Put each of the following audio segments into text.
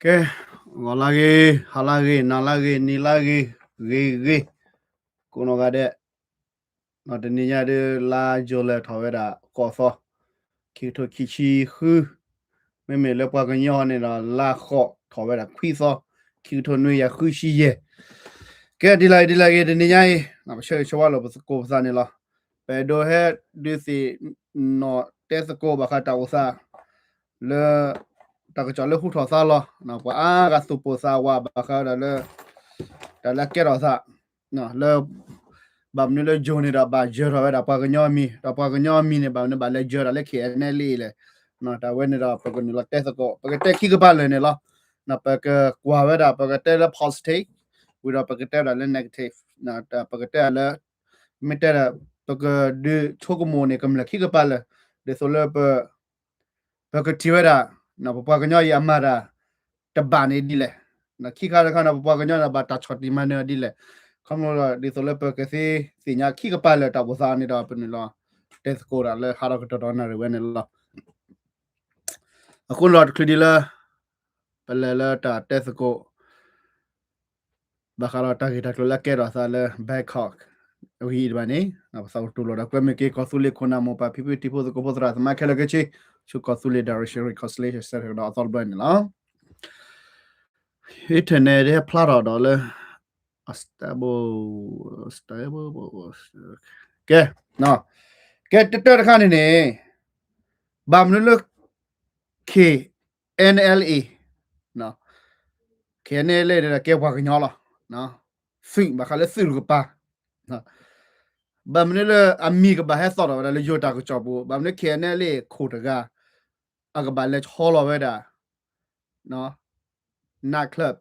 ကဲ, ဂီၤလၢဂ့ၤ, ဟါလၢဂ့ၤ, နၤလၢဂ့ၤ, နံၤလၢဂ့ၤ, ဂ့ၤဂ့ၤ, ကိးနီၢ်ဂၤဒဲး, တနံၤညါဒုး လါယူၤလံ ထီၣ်ဝဲဒၣ်ဃိးသီ, ခံကထိခံဆံဃု, မ့မ့ၢ်လၢပှၤကညီန့ၣ်ဒီး လါဃိး ထီၣ်ဝဲဒၣ်ခွံသီ, ခံကထိနွံကယၤဃုဆံယဲၢ်. ကဲ ဒ်လဲၣ်ဂ့ၤ ဒ်လဲၣ်ဂ့ၤ တနံၤညါအံၤ ပဆၢဂ့ၤဆၢဝါလိာ်ပသကိးပသးန့ၣ်လီၤ. ပအဲၣ်ဒိးဟဲဒုးသ့ၣ်နီၣ်တဲသကိးဘၣ်ဃးတၢ်အိၣ်သး လၢ တၢ်ကစီၣ်လၢဟူထီၣ်သါလီၤ. ပှၤအါဂၤသူၣ်ပိၢ်သးဝးဘၣ်ဃးဒီးလၢ တၢ်လၢအကဲထီၣ်သး လၢ ဘၣ်မနုၤလၢယိၤန့ၣ်ဒီး ဘၣ်ယၢၤထီၣ်ဝဲဒၣ်ပှၤကညီအမံၤ, ဒီးပှၤကညီအမံၤန့ၣ် ဘၣ်မနုၤဘၣ်လဲၤယၢၤတၢ်လၢ KNLA လဲၣ်. တၢ်ဝဲန့ၣ်ဒီး ပကနုာ်လီၤတဲသကိး, ပကတဲခံကပၤလၢာ်န့ၣ်လီၤ. ပကကွၢ်ဝဲဒၣ် ပကတဲလၢ positive, ဝံၤဒီးပကတဲဝဲဒၣ်လၢ negative, ပကတဲလၢ မ့ၢ်တဲဒီး ပကဒုးဆိကမိၣ်န့ၣ် ကမျၢၢ်ခံကပၤလၢာ်, ဒ်သိးလၢ ပကထံၣ်ဝဲဒၣ် ပပှၤကညီအံၤအမၤတၢ် တဘၣ်န့ၣ်ဒ်လဲၣ်. ခံခါတခါန့ၣ် ပပှၤကညီန့ၣ် ဘၣ်တၢ်ဆီၣ်တံၢ်မၤနၢၤဒ်လဲၣ်. ခီဖျိလၢ ဒ်သိးလၢပကသ့သ့ၣ်ညါခံကပၤလၢာ်တၢ်အိၣ်သးန့ၣ်ဒီး ပနုာ်လီၤ တဲသကိးတၢ်လၢဟါဒီးကတီၢ်ဒီနၣ်ရံၣ်ဝဲန့ၣ်လီၤ. အဃိန့ၣ်ဒီးတချုးဒံးလၢ ပလဲၤလၢတၢ်တဲသကိး ဘၣ်ဃးဒီးတၢ်ဂ့ၢ်တၢ်ကျိၤလၢကဲထီၣ်အသးလၢ Bangkok အဂ့ၢ်အံၤတဖၣ်န့ၣ် ပသးအိၣ်တူၢ်လိာ်ဒီးကွဲမုာ်က့ၤ ကီၢ်သူလ့ၤခိၣ်နၢ်မိၢ်ပၢ်ဖံဖုတံၤဖိသကိးဖိသရၣ်သမါခဲလၢာ်ခဲဆ့ ဆူကီၢ်သူလ့ၤ Direction Reconciliation Center ဒီးအသီတဘျီန့ၣ်လီၤ. internet ဟဲဖျါထီၣ်ဒီးလၢ အ stable, stable, ကဲ, ကဲ တၢ်တခါန့ၣ်န့ၣ် ဘၣ်မနုၤလၢ KNLA, KNLA န့ၣ်ဒီးကဲပှၤကညီလီၤ. သုး ဘၣ်ဃးလၢသုးတကပၤ, ဘၣ်မနုၤလၢအမံၤကဘၣ်ဟဲသီၣ်ထီၣ်ဝဲဒၣ်လၢယိၤတၢ်ကစီၣ်ပူၤ, ဘၣ်မနုၤ KNLA ခိၣ်တဂၤ အကဘၣ်လဲၤဆီလီၤဝဲဒၣ် night club,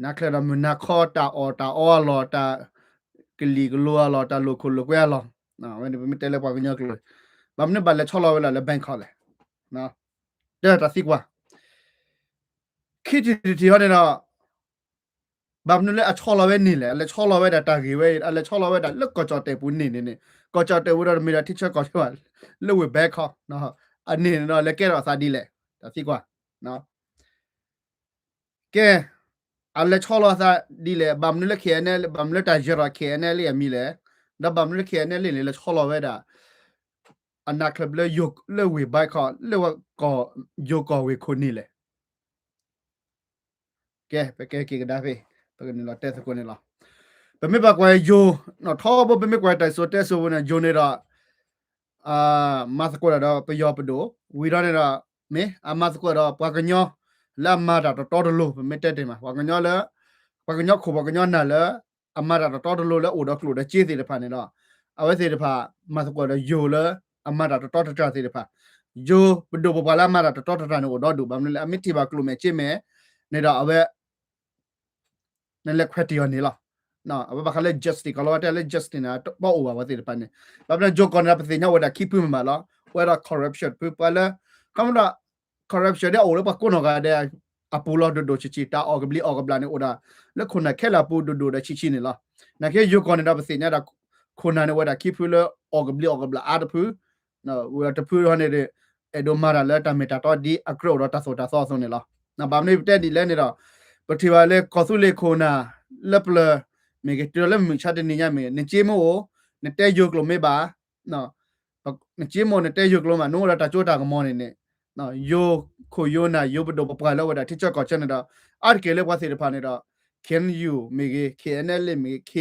night club ဒီးမုၢ်နၤခီ တၢ်အီၣ်တၢ်အီအလီၢ်, တၢ်ကလံၤကလိၤအလီၢ်, တၢ်လိာ်ခိၣ်လိာ်ကွဲအလီၢ်, အဝဲန့ၣ်ပမ့ၢ်တဲလၢပှၤကညီကျိာ်, ဘၣ်မနုၤဘၣ်လဲၤဆီလီၤဝဲဒၣ်လၢ Bangkok လဲၣ်. တၢ်သံကွၢ် ခံထံၣ်တထံၣ်ဟီန့ၣ်ဒီး ဘၣ်မနုၤလၢအဆီလီၤဝဲန့ၣ်လဲၣ်, အလဲၤဆီလီၤဝဲဒၣ်တၢ်ဂ့ၢ်ဝဲအံၤ, အလဲၤဆီလီၤဝဲဒၣ်လၢကီၢ်ကၠီၣ်တဲၣ်ပူၤန့ၣ်န့ၣ်န့ၣ်, ကီၢ်ကၠီၣ်တဲၣ်ပူၤဒီးတမ့ၢ်ဒၣ်ထံဆၢကီၢ်ဆၢဘၣ်, လၢဝ့ၢ် Bangkok အန့ၣ်န့ၣ်ဒီး လဲၤကဲထီၣ်အသးဒ်လဲၣ်, တၢ်သံကွၢ် ကဲ, အလဲၤဆီလီၤအသးဒ်လဲၣ်, ဘၣ်မနုၤလၢ KNLA, ဘၣ်မနုၤလၢတၢ်ယၢၤထီၣ် KNLA အမံၤလဲၣ်, ဒီးဘၣ်မနုၤလၢ KNLA န့ၣ် လဲၤဆီလီၤဝဲဒၣ် အ night club လၢ လၢဝ့ၢ် Bangkok လၢဝဲ ယိၤကီၢ်ဝ့ၢ်ခိၣ်န့ၣ်လဲၣ်. ကဲ ပကဲက့ၤကဒါဖဲ ပကနုာ်လီၤတဲသကိးန့ၣ်လီၤ. ပမ့ၢ်ဘၣ်ကွၢ်ယိၤ ထီဘိ ပမ့ၢ်ကွၢ်တၢ်စံၣ်စိၤတဲစိၤပူၤန့ၣ် ယိၤန့ၣ်ဒီး မၤသကိးတၢ်ဒီးပယီၤပဒိၣ်, ဝံၤဒီးန့ၣ်ဒီး မ့ၢ်အမၤသကိးဒီးပှၤကညီ လၢအမၤတၢ်တတီတလိၤ ပမ့ၢ်တဲတ့ၢ်မး ပှၤကညီလၢ ပှၤကညီခိၣ်ပှၤကညီနၢ်လၢ အမၤတၢ်တတီတလိၤလၢအိၣ်ဒီးကျိၣ်ဒီးစ့သ့ၣ်တဖၣ်န့ၣ်ဒီး အဝဲသ့ၣ်တဖၣ် မၤသကိးဒီးယိၤလၢ အမၤတၢ်တတီတတြၢ်သ့ၣ်တဖၣ်, ယိၤပဒိၣ်ပပှၢ်လၢအမၤတၢ်တတီတတြၢ်န့ၣ်အိၣ်ဒီဒူၣ် ဘၣ်မနုၤလဲၣ် အမ့ၢ်ထံၣ်ဘၣ်ကျိၣ်မဲာ်စ့မဲာ်န့ၣ်ဒီး အဝဲ နလဲၤခွဲးတ့ၢ်အီၤန့ၣ်လီၤ. အဝဲဘၣ်ဃးလၢ justice ကီးလီၤဝဲတဲလၢ justice န့ၣ် တဘၣ်အိၣ်ဘၣ်ဝဲသ့ၣ်တဖၣ်န့ၣ်, ဘၣ်မနုၤ ယိၤကီၢ်န့ၣ်ဒီး ပသ့ၣ်ညါအိၣ်ဝဲဒၣ်ခံဖုမ့ၢ်ဘၣ်လီၤ, အိၣ်ဝဲဒၣ် corruption တဖု ပှၤလၢ ခီမဒီး corruption ဒ်အအိၣ်လၢပှၤကိးနီၢ်ဂၤဒဲး အပူၤလီၤဒိၣ်ဒိၣ်ဆံးဆံး တၢ်အီၣ်ကဘျံးအီၣ်ကဘျၣ်န့ၣ် အိၣ်ဒၣ်လၢခိၣ်နၢ်ခဲလၢာ်အပူၤဒိၣ်ဒိၣ်ဒီးဆံးဆံးန့ၣ်လီၤ. နာ်က့ယိၤကီၢ်န့ၣ်ဒီး ပသ့ၣ်ညါဒၣ် ခိၣ်နၢ်န့ၣ်အိၣ်ဝဲဒၣ်ခံဖုလၢအီၣ်ကဘျံးအီၣ်ကဘျၣ်အါတဖု, ဝံၤဒီးတဖုဟီန့ၣ်ဒီး အဲၣ်ဒိးမၤတၢ်လၢတၢ်မ့ၢ်တၢ်တီဒ်အကြၢးအိၣ်ဒီးတၢ်သိၣ်တၢ်သီအသိးန့ၣ်လီၤ. ဘၣ်မနုၤပတဲဒ်လဲၣ်န့ၣ်ဒီး ပထံၣ်ဘၣ်လၢကီၢ်သူလ့ၤခိၣ်နၢ် လၢပျၢၤမ့ၢ်ဂ့ၤ တုၤလၢမုၢ်မဆါတနံၤညါမ့ၢ်ဂ့ၤ နစ့မ့ၢ်အိၣ် နတဲယိၤကျိာ်မ့ၢ်ဘၣ် နစ့မ့ၢ်အိၣ် နတဲယိၤကျိာ်မး နအိၣ်ဒီးတၢ်စိတၢ်ကမီၤန့ၣ်န့ၣ် ယိၤခိၣ်ယိၤနၢ် ယိၤပဒိၣ်ပပှၢ်လၢအအိၣ်ဝဲဒၣ်ထံဆၢကီၢ်ဆၢန့ၣ်ဒီး အါတက့ၢ်လၢပှၤသ့ၣ်တဖၣ်န့ၣ်ဒီး KNU မ့ၢ်ဂ့ၤ KNLA မ့ၢ်ဂ့ၤ K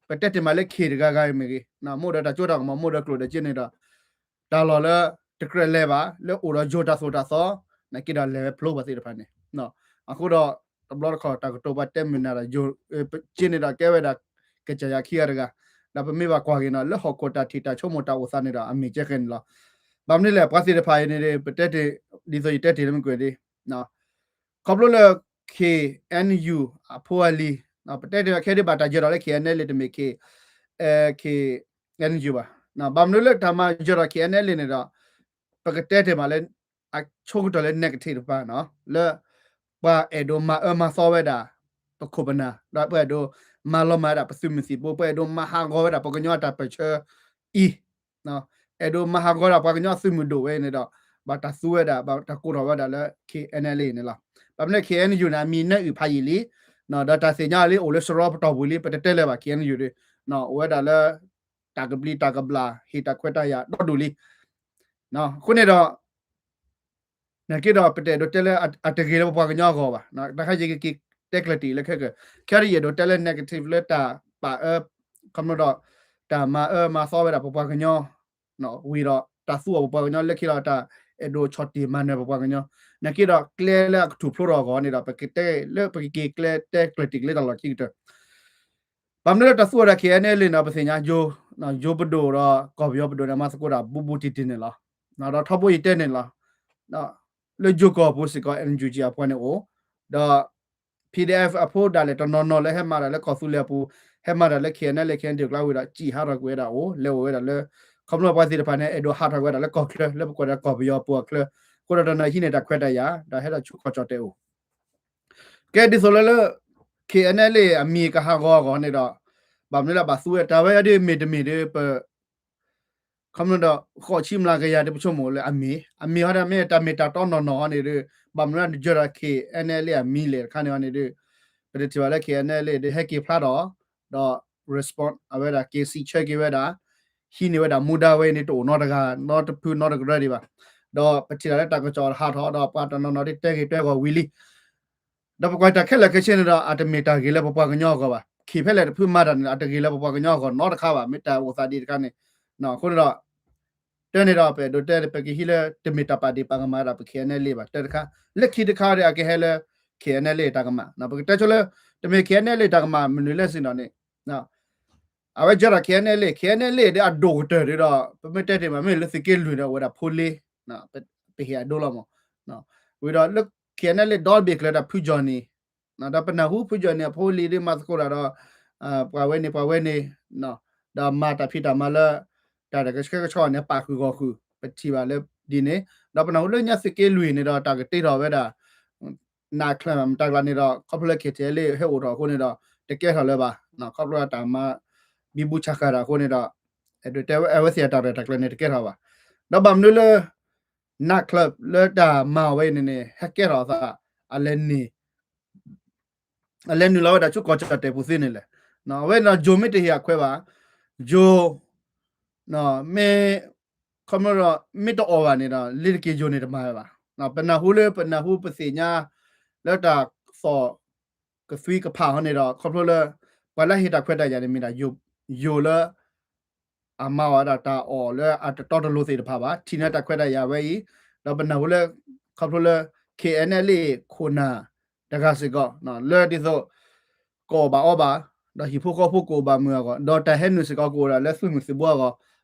ပတဲတ့ၢ်မးလၢ K တဂၤဂၤမ့ၢ်ဂ့ၤ မ့ၢ်အိၣ်ဒီးတၢ်စိတၢ်ကမီၤ မ့ၢ်အိၣ်ဒီးကျိၣ်ဒီးစ့န့ၣ်ဒီး တၢ်လီၢ်လၢတကြၢးလဲၤဘၣ် လၢအိၣ်ဒီးယိၤတၢ်သိၣ်တၢ်သီ နာ်က့ဒီးလဲၤဝဲဖျိပှၤသ့ၣ်တဖၣ်န့ၣ် အဃိဒီး တဘျီတခီၣ် တၢ်ကတိၤပှၤတဲမုာ်နၤဒီး ယိၤစ့န့ၣ်ဒီးကဲဝဲဒၣ် ကစၢ်ယွၤခံဂၤတဂၤ ဒီးပမ့ၢ်ဘၣ်ကွၢ်က့ၤနီၤ လၢဟီၣ်ခိၣ်တၢ်ထံၣ်တၢ်ဆိကမိၣ်တၢ်အိၣ်သးန့ၣ်ဒီး အမ့ၢ်ကဲဃဲန့ၣ်လီၤ. ဘၣ်မနုၤလဲၣ် ပှၤသ့ၣ်တဖၣ်အံၤန့ၣ် ပတဲတ့ၢ် ဒ်သိးယတဲတ့ၢ်လၢမုၢ်ကွဲၤဒၣ် ခီဖျိလၢ K N U အဖိအလံၤ ပတဲတ့ၢ်ခဲဒ်ဘၣ်တၢ်ယၢၤဒီးလၢ K N L A တမ့ၢ် K K N U ဘၣ်. ဘၣ်မနုၤလၢတၢ်မၤယၢၤဒီး K N L A န့ၣ်ဒီး ပကတဲတ့ၢ်မးလၢ အဆိကတၢၢ်လၢ negative တဖၣ်နီၤ လၢ ပှၤအဲၣ်ဒိးမၤအၢမၤသီဝဲဒၣ် ပခိၣ်ပနၢ် ဒီးပှၤအဲၣ်ဒိးမၤလီၤမၢ်ဝဲဒၣ်ပသုးမုၢ်သံၣ်ဘိ ပှၤအဲၣ်ဒိးမၤဟးဂီၤဝဲဒၣ်ပှၤကညီအတၢ်ပၢၢ်ဆၢအံၤ အဲၣ်ဒိးမၤဟးဂီၤဒၣ်ပှၤကညီအသုးမုၢ်ဒိၣ်ဝဲန့ၣ်ဒီး ဘၣ်တၢ်သူဝဲဒၣ် ဘၣ်တၢ်ကိးထီၣ်ဝဲဒၣ်လၢ K N L A န့ၣ်လီၤ. ဘၣ်မနုၤ K N U န့ၣ် အမံၤနၢအုၣ်ဖးယံာ်လံ, ဒီးတၢ်သ့ၣ်ညါလံ အိၣ်လၢစရီပတီၢ်ပူၤလံ ပတတဲလၢၤဘၣ် K N U ဒီး အိၣ်ဝဲဒၣ်လၢ တၢ်ကဘျံးတၢ်ကဘျၣ် ဟ့ၣ်တၢ်ခွဲးတၢ်ယာ်ဒီဒူၣ်လံ. အဃိန့ၣ်ဒီး နာ်က့ဒီး ပတအဲၣ်ဒိးတဲလၢအတဂ့ၤလၢပပှၤကညီအဂီၢ်ဘၣ်. တခါယကက့ၤတဲကျၢၤတံၢ်လၢခဲကၢၢ် ခဲအံၤယအဲၣ်ဒိးတဲလၢ negative လၢတၢ်ပာ်အၢ ခီဖျိဒီး တၢ်မၤအၢမၤသီဝဲဒၣ်ပပှၤကညီ ဝံၤဒီးတၢ်သူအီၤပပှၤကညီ လၢခံဒီးတၢ်အဲၣ်ဒိးဆီၣ်တံၢ်မၤနၢၤပပှၤကညီ နာ်က့ဒီးကျဲလၢအကထူၣ်ဖျိထီၣ်အဂီၢ်န့ၣ်ဒီး ပကတဲလၢပကက့ၤကျဲတဲကျၢၤတံၢ်ကလၢတၢ်လီၢ်ခံကတၢၢ် ဘၣ်မနုၤလၢတၢ်သူဝဲဒၣ် K N L A န့ၣ်ဒီး ပသ့ၣ်ညါယိၤ ယိၤပဒိၣ်ဒီးကီၢ်ပယီၤပဒိၣ်န့ၣ် မၤသကိးတၢ်ဘူးဘူးတံၢ်တံၢ်န့ၣ်လီၤ. ဒီးထီဘိယတဲန့ၣ်လီၤ. လၢယိၤကီၢ်ပူၤစ့ၢ်ကီး N U G အပှၤန့ၣ်အိၣ်, ဒီး P D F အဖိဒၣ်လဲာ်တနီၤနီၤလၢဟဲမၤတၢ်လၢကီၢ်သူလ့ၤအပူၤ, ဟဲမၤတၢ်လၢ K N L A K N D ကျါဝံၤဒီး စံၣ်ဟးထီၣ်ကွံာ်ဝဲဒၣ်အိၣ်, လဲၤအိၣ်ဝဲဒၣ်လၢ ခီဖျိပှၤသ့ၣ်တဖၣ်န့ၣ် အဲၣ်ဒိးဟးထီၣ်ကွံာ်ဝဲဒၣ်လၢကီၢ်ချၢ လၢပကွၢ်ဒီးကီၢ်ပယီၤပူၤအချၢ, အဃိဒီးတနီၤဟံးန့ၢ်တၢ်ခွဲးတၢ်ယာ် ဒီးဟဲထီၣ်ဆူကီၢ်ကၠီၣ်တဲာ်အိၣ် ကဲဒ်သိးလၢလၢ K N L A အမံၤကဟးဂီၤအဂီၢ်န့ၣ်ဒီး ဘၣ်မနုၤလၢဘၣ်သူဝဲ တၢ်ဝဲအံၤဒ်မ့ၢ်တမ့ၢ်ဒီး ပ ခီဖျိဒီး ဃိးဆံမျးကယၤဒီးပဆိကမိၣ်လၢအမ့ၢ်, အမ့ၢ်ဟီဒီးမ့ၢ်တၢ်မ့ၢ်တၢ်တီနီၢ်နီၢ်ဟီန့ၣ်ဒီး ဘၣ်မနုၤလၢနယၢၤဒီး K N L A အမံၤလဲၣ်တခါန့ၣ်ဟီန့ၣ်ဒီး ပတထံၣ်ဘၣ်လၢ K N L A ဒီးဟဲက့ၤဖျါထီၣ် ဒီး respond အဝဲဒၣ်က့ၤစံးဆၢက့ၤဝဲဒၣ် ဟံးန့ၢ်ဝဲဒၣ်မူဒါဝဲအံၤန့ၣ် တအိၣ်နီတဂၤ နီတဖုနီတကရၢဒံးဘၣ်. ဒီးပထံၣ်တၢ်လၢတၢ်ကစီၣ်ဟးထီၣ်ဒီးပှၤတနီၤနီၤဒ်တဲဂ့ၤတဲဂီၤဝံၤလံ ဒီးပကွၢ်တၢ်ခဲလၢာ်ခဲဆ့န့ၣ်ဒီး အတမ့ၢ်တၢ်ဂ့ၤလၢပပှၤကညီအဂီၢ်ဘၣ်. ခ့ၣ်ဖဲလဲၣ်တဖုမၤတၢ်န့ၣ် အတဂ့ၤလၢပပှၤကညီအဂီၢ်နီတခါဘၣ်. မ့ၢ်တၢ်အိၣ်သးဒ်တခါန့ၣ် အဃိန့ၣ်ဒီး တဲန့ၣ်ဒီး ပအဲၣ်ဒိးတဲ ပကဟံးလၢ တမ့ၢ်တၢ်ပာ်ဒ့ၣ်ပာ်ကမၣ်ဝဲဒၣ်ပ K N L A ဘၣ် တၢ်တခါ, လၢခံတခါဒီး အကဟဲလၢ K N L A တၢ်ကမၣ်, ပကတဲဆိလၢ တမ့ၢ် K N L A တၢ်ကမၣ် မနုၤလဲၣ်စ့ၢ်ကီးန့ၣ် အဝဲကဲထီၣ် K N L A, K N L A ဒီးအဒိၣ်ကတၢၢ်ဒီး ပမ့ၢ်တဲတ့ၢ်မး မ့ၢ်လၢသုးက့လွံၢ်ဒီး အိၣ်ဝဲဒၣ်ဖိလ့ ပဟ့ၣ်အဒိလီၤမး, ဝံၤဒီးလၢ K N L A ဒီဘ့ၣ်ကျၢၤဒီးဖုကၠီၣ်နံၣ်, ဒီးပနၢ်ဟူဖုကၠီၣ်နံၣ်အဖိအလံၤဒ်မၤသကိးတၢ်ဒီး ပှၤဝဲန့ၣ်ပှၤဝဲန့ၣ်, ဒီးမၤတၢ်ဖံးတၢ်မၤလၢ တၢ်တကဆှဲကဆှီန့ၣ် ပာ်ဃုာ်ဂီၢ်ဃုာ် ပထံၣ်ဘၣ်လၢဒ်န့ၣ်, ဒီးပနၢ်ဟူလၢညါသုးက့လွံၢ်န့ၣ်ဒီး တၢ်ကတ့ထီၣ်ဝဲဒၣ် နးချၢမတၤကျါန့ၣ်ဒီး ခီဖျိလၢ K T L A ဟဲအိၣ်ထီၣ်အဃိန့ၣ်ဒီး တကဲထီၣ်လၢၤဘၣ်, ခီဖျိတၢ်မၤ ဘံဘူဆးဃာ်တၢ်အဃိန့ၣ်ဒီး အဲၣ်ဒိးတဲဝဲသ့ၣ်အတၢ်ရဲၣ်တၢ်ကျဲၤန့ၣ် တကဲထီၣ်ဘၣ်. ဒီးဘၣ်မနုၤလၢ နးချၢလၢတၢ်မၤအီၤဝဲအံၤန့ၣ်န့ၣ် ဟဲကဲထီၣ်အသး အလဲၤနုာ် အလဲၤနုာ်လီၤဝဲဒၣ်ဆူကီၢ်ကၠီၣ်တဲာ်ပူၤသ့န့ၣ်လဲၣ်. အဝဲန့ၣ်ဒီး ယိၤမ့ၢ်တဟ့ၣ်အခွဲးဘၣ်, ယိၤ မ့ၢ် ခီဖျိဒီး မ့ၢ်တအီၣ်ဘၣ်န့ၣ်ဒီး လ့ၤတက့ၤယိၤန့ၣ်တမၤဝဲဘၣ်. ပနၢ်ဟူလၢ ပနၢ်ဟူပသ့ၣ်ညါ လၢတၢ်သီၣ်ကသွံကဖးဟီန့ၣ်ဒီး ခီဖျိလၢ ပှၤလၢဟ့ၣ်တၢ်ခွဲးတၢ်ယာ်န့ၣ်မ့ၢ်ဒၣ် ယိၤလၢ အမၤဝဲဒၣ်တၢ်အီၣ်လၢအတတီတလိၤသ့ၣ်တဖၣ်ဘၣ် ထံၣ်န့ၢ်တၢ်ခွဲးတၢ်ယာ်ဝဲအံၤ, ဒီးပနၢ်ဟူလၢ ခီဖျိလၢ K N L A ခိၣ်နၢ် တဂၤစ့ၢ်ကီး လၢဒ်သိး ကအီၣ်ဘၣ်အီဘၣ်, ဒီးဟံၣ်ဖိဃီဖိကအိၣ်ဘၣ်မုာ်အဂီၢ်, ဒီးတၢ်ဟဲနုာ်စ့ၢ်ကီးကအိၣ်ဒၣ်လၢသုးမုၢ်သုးဘိအဂီၢ်,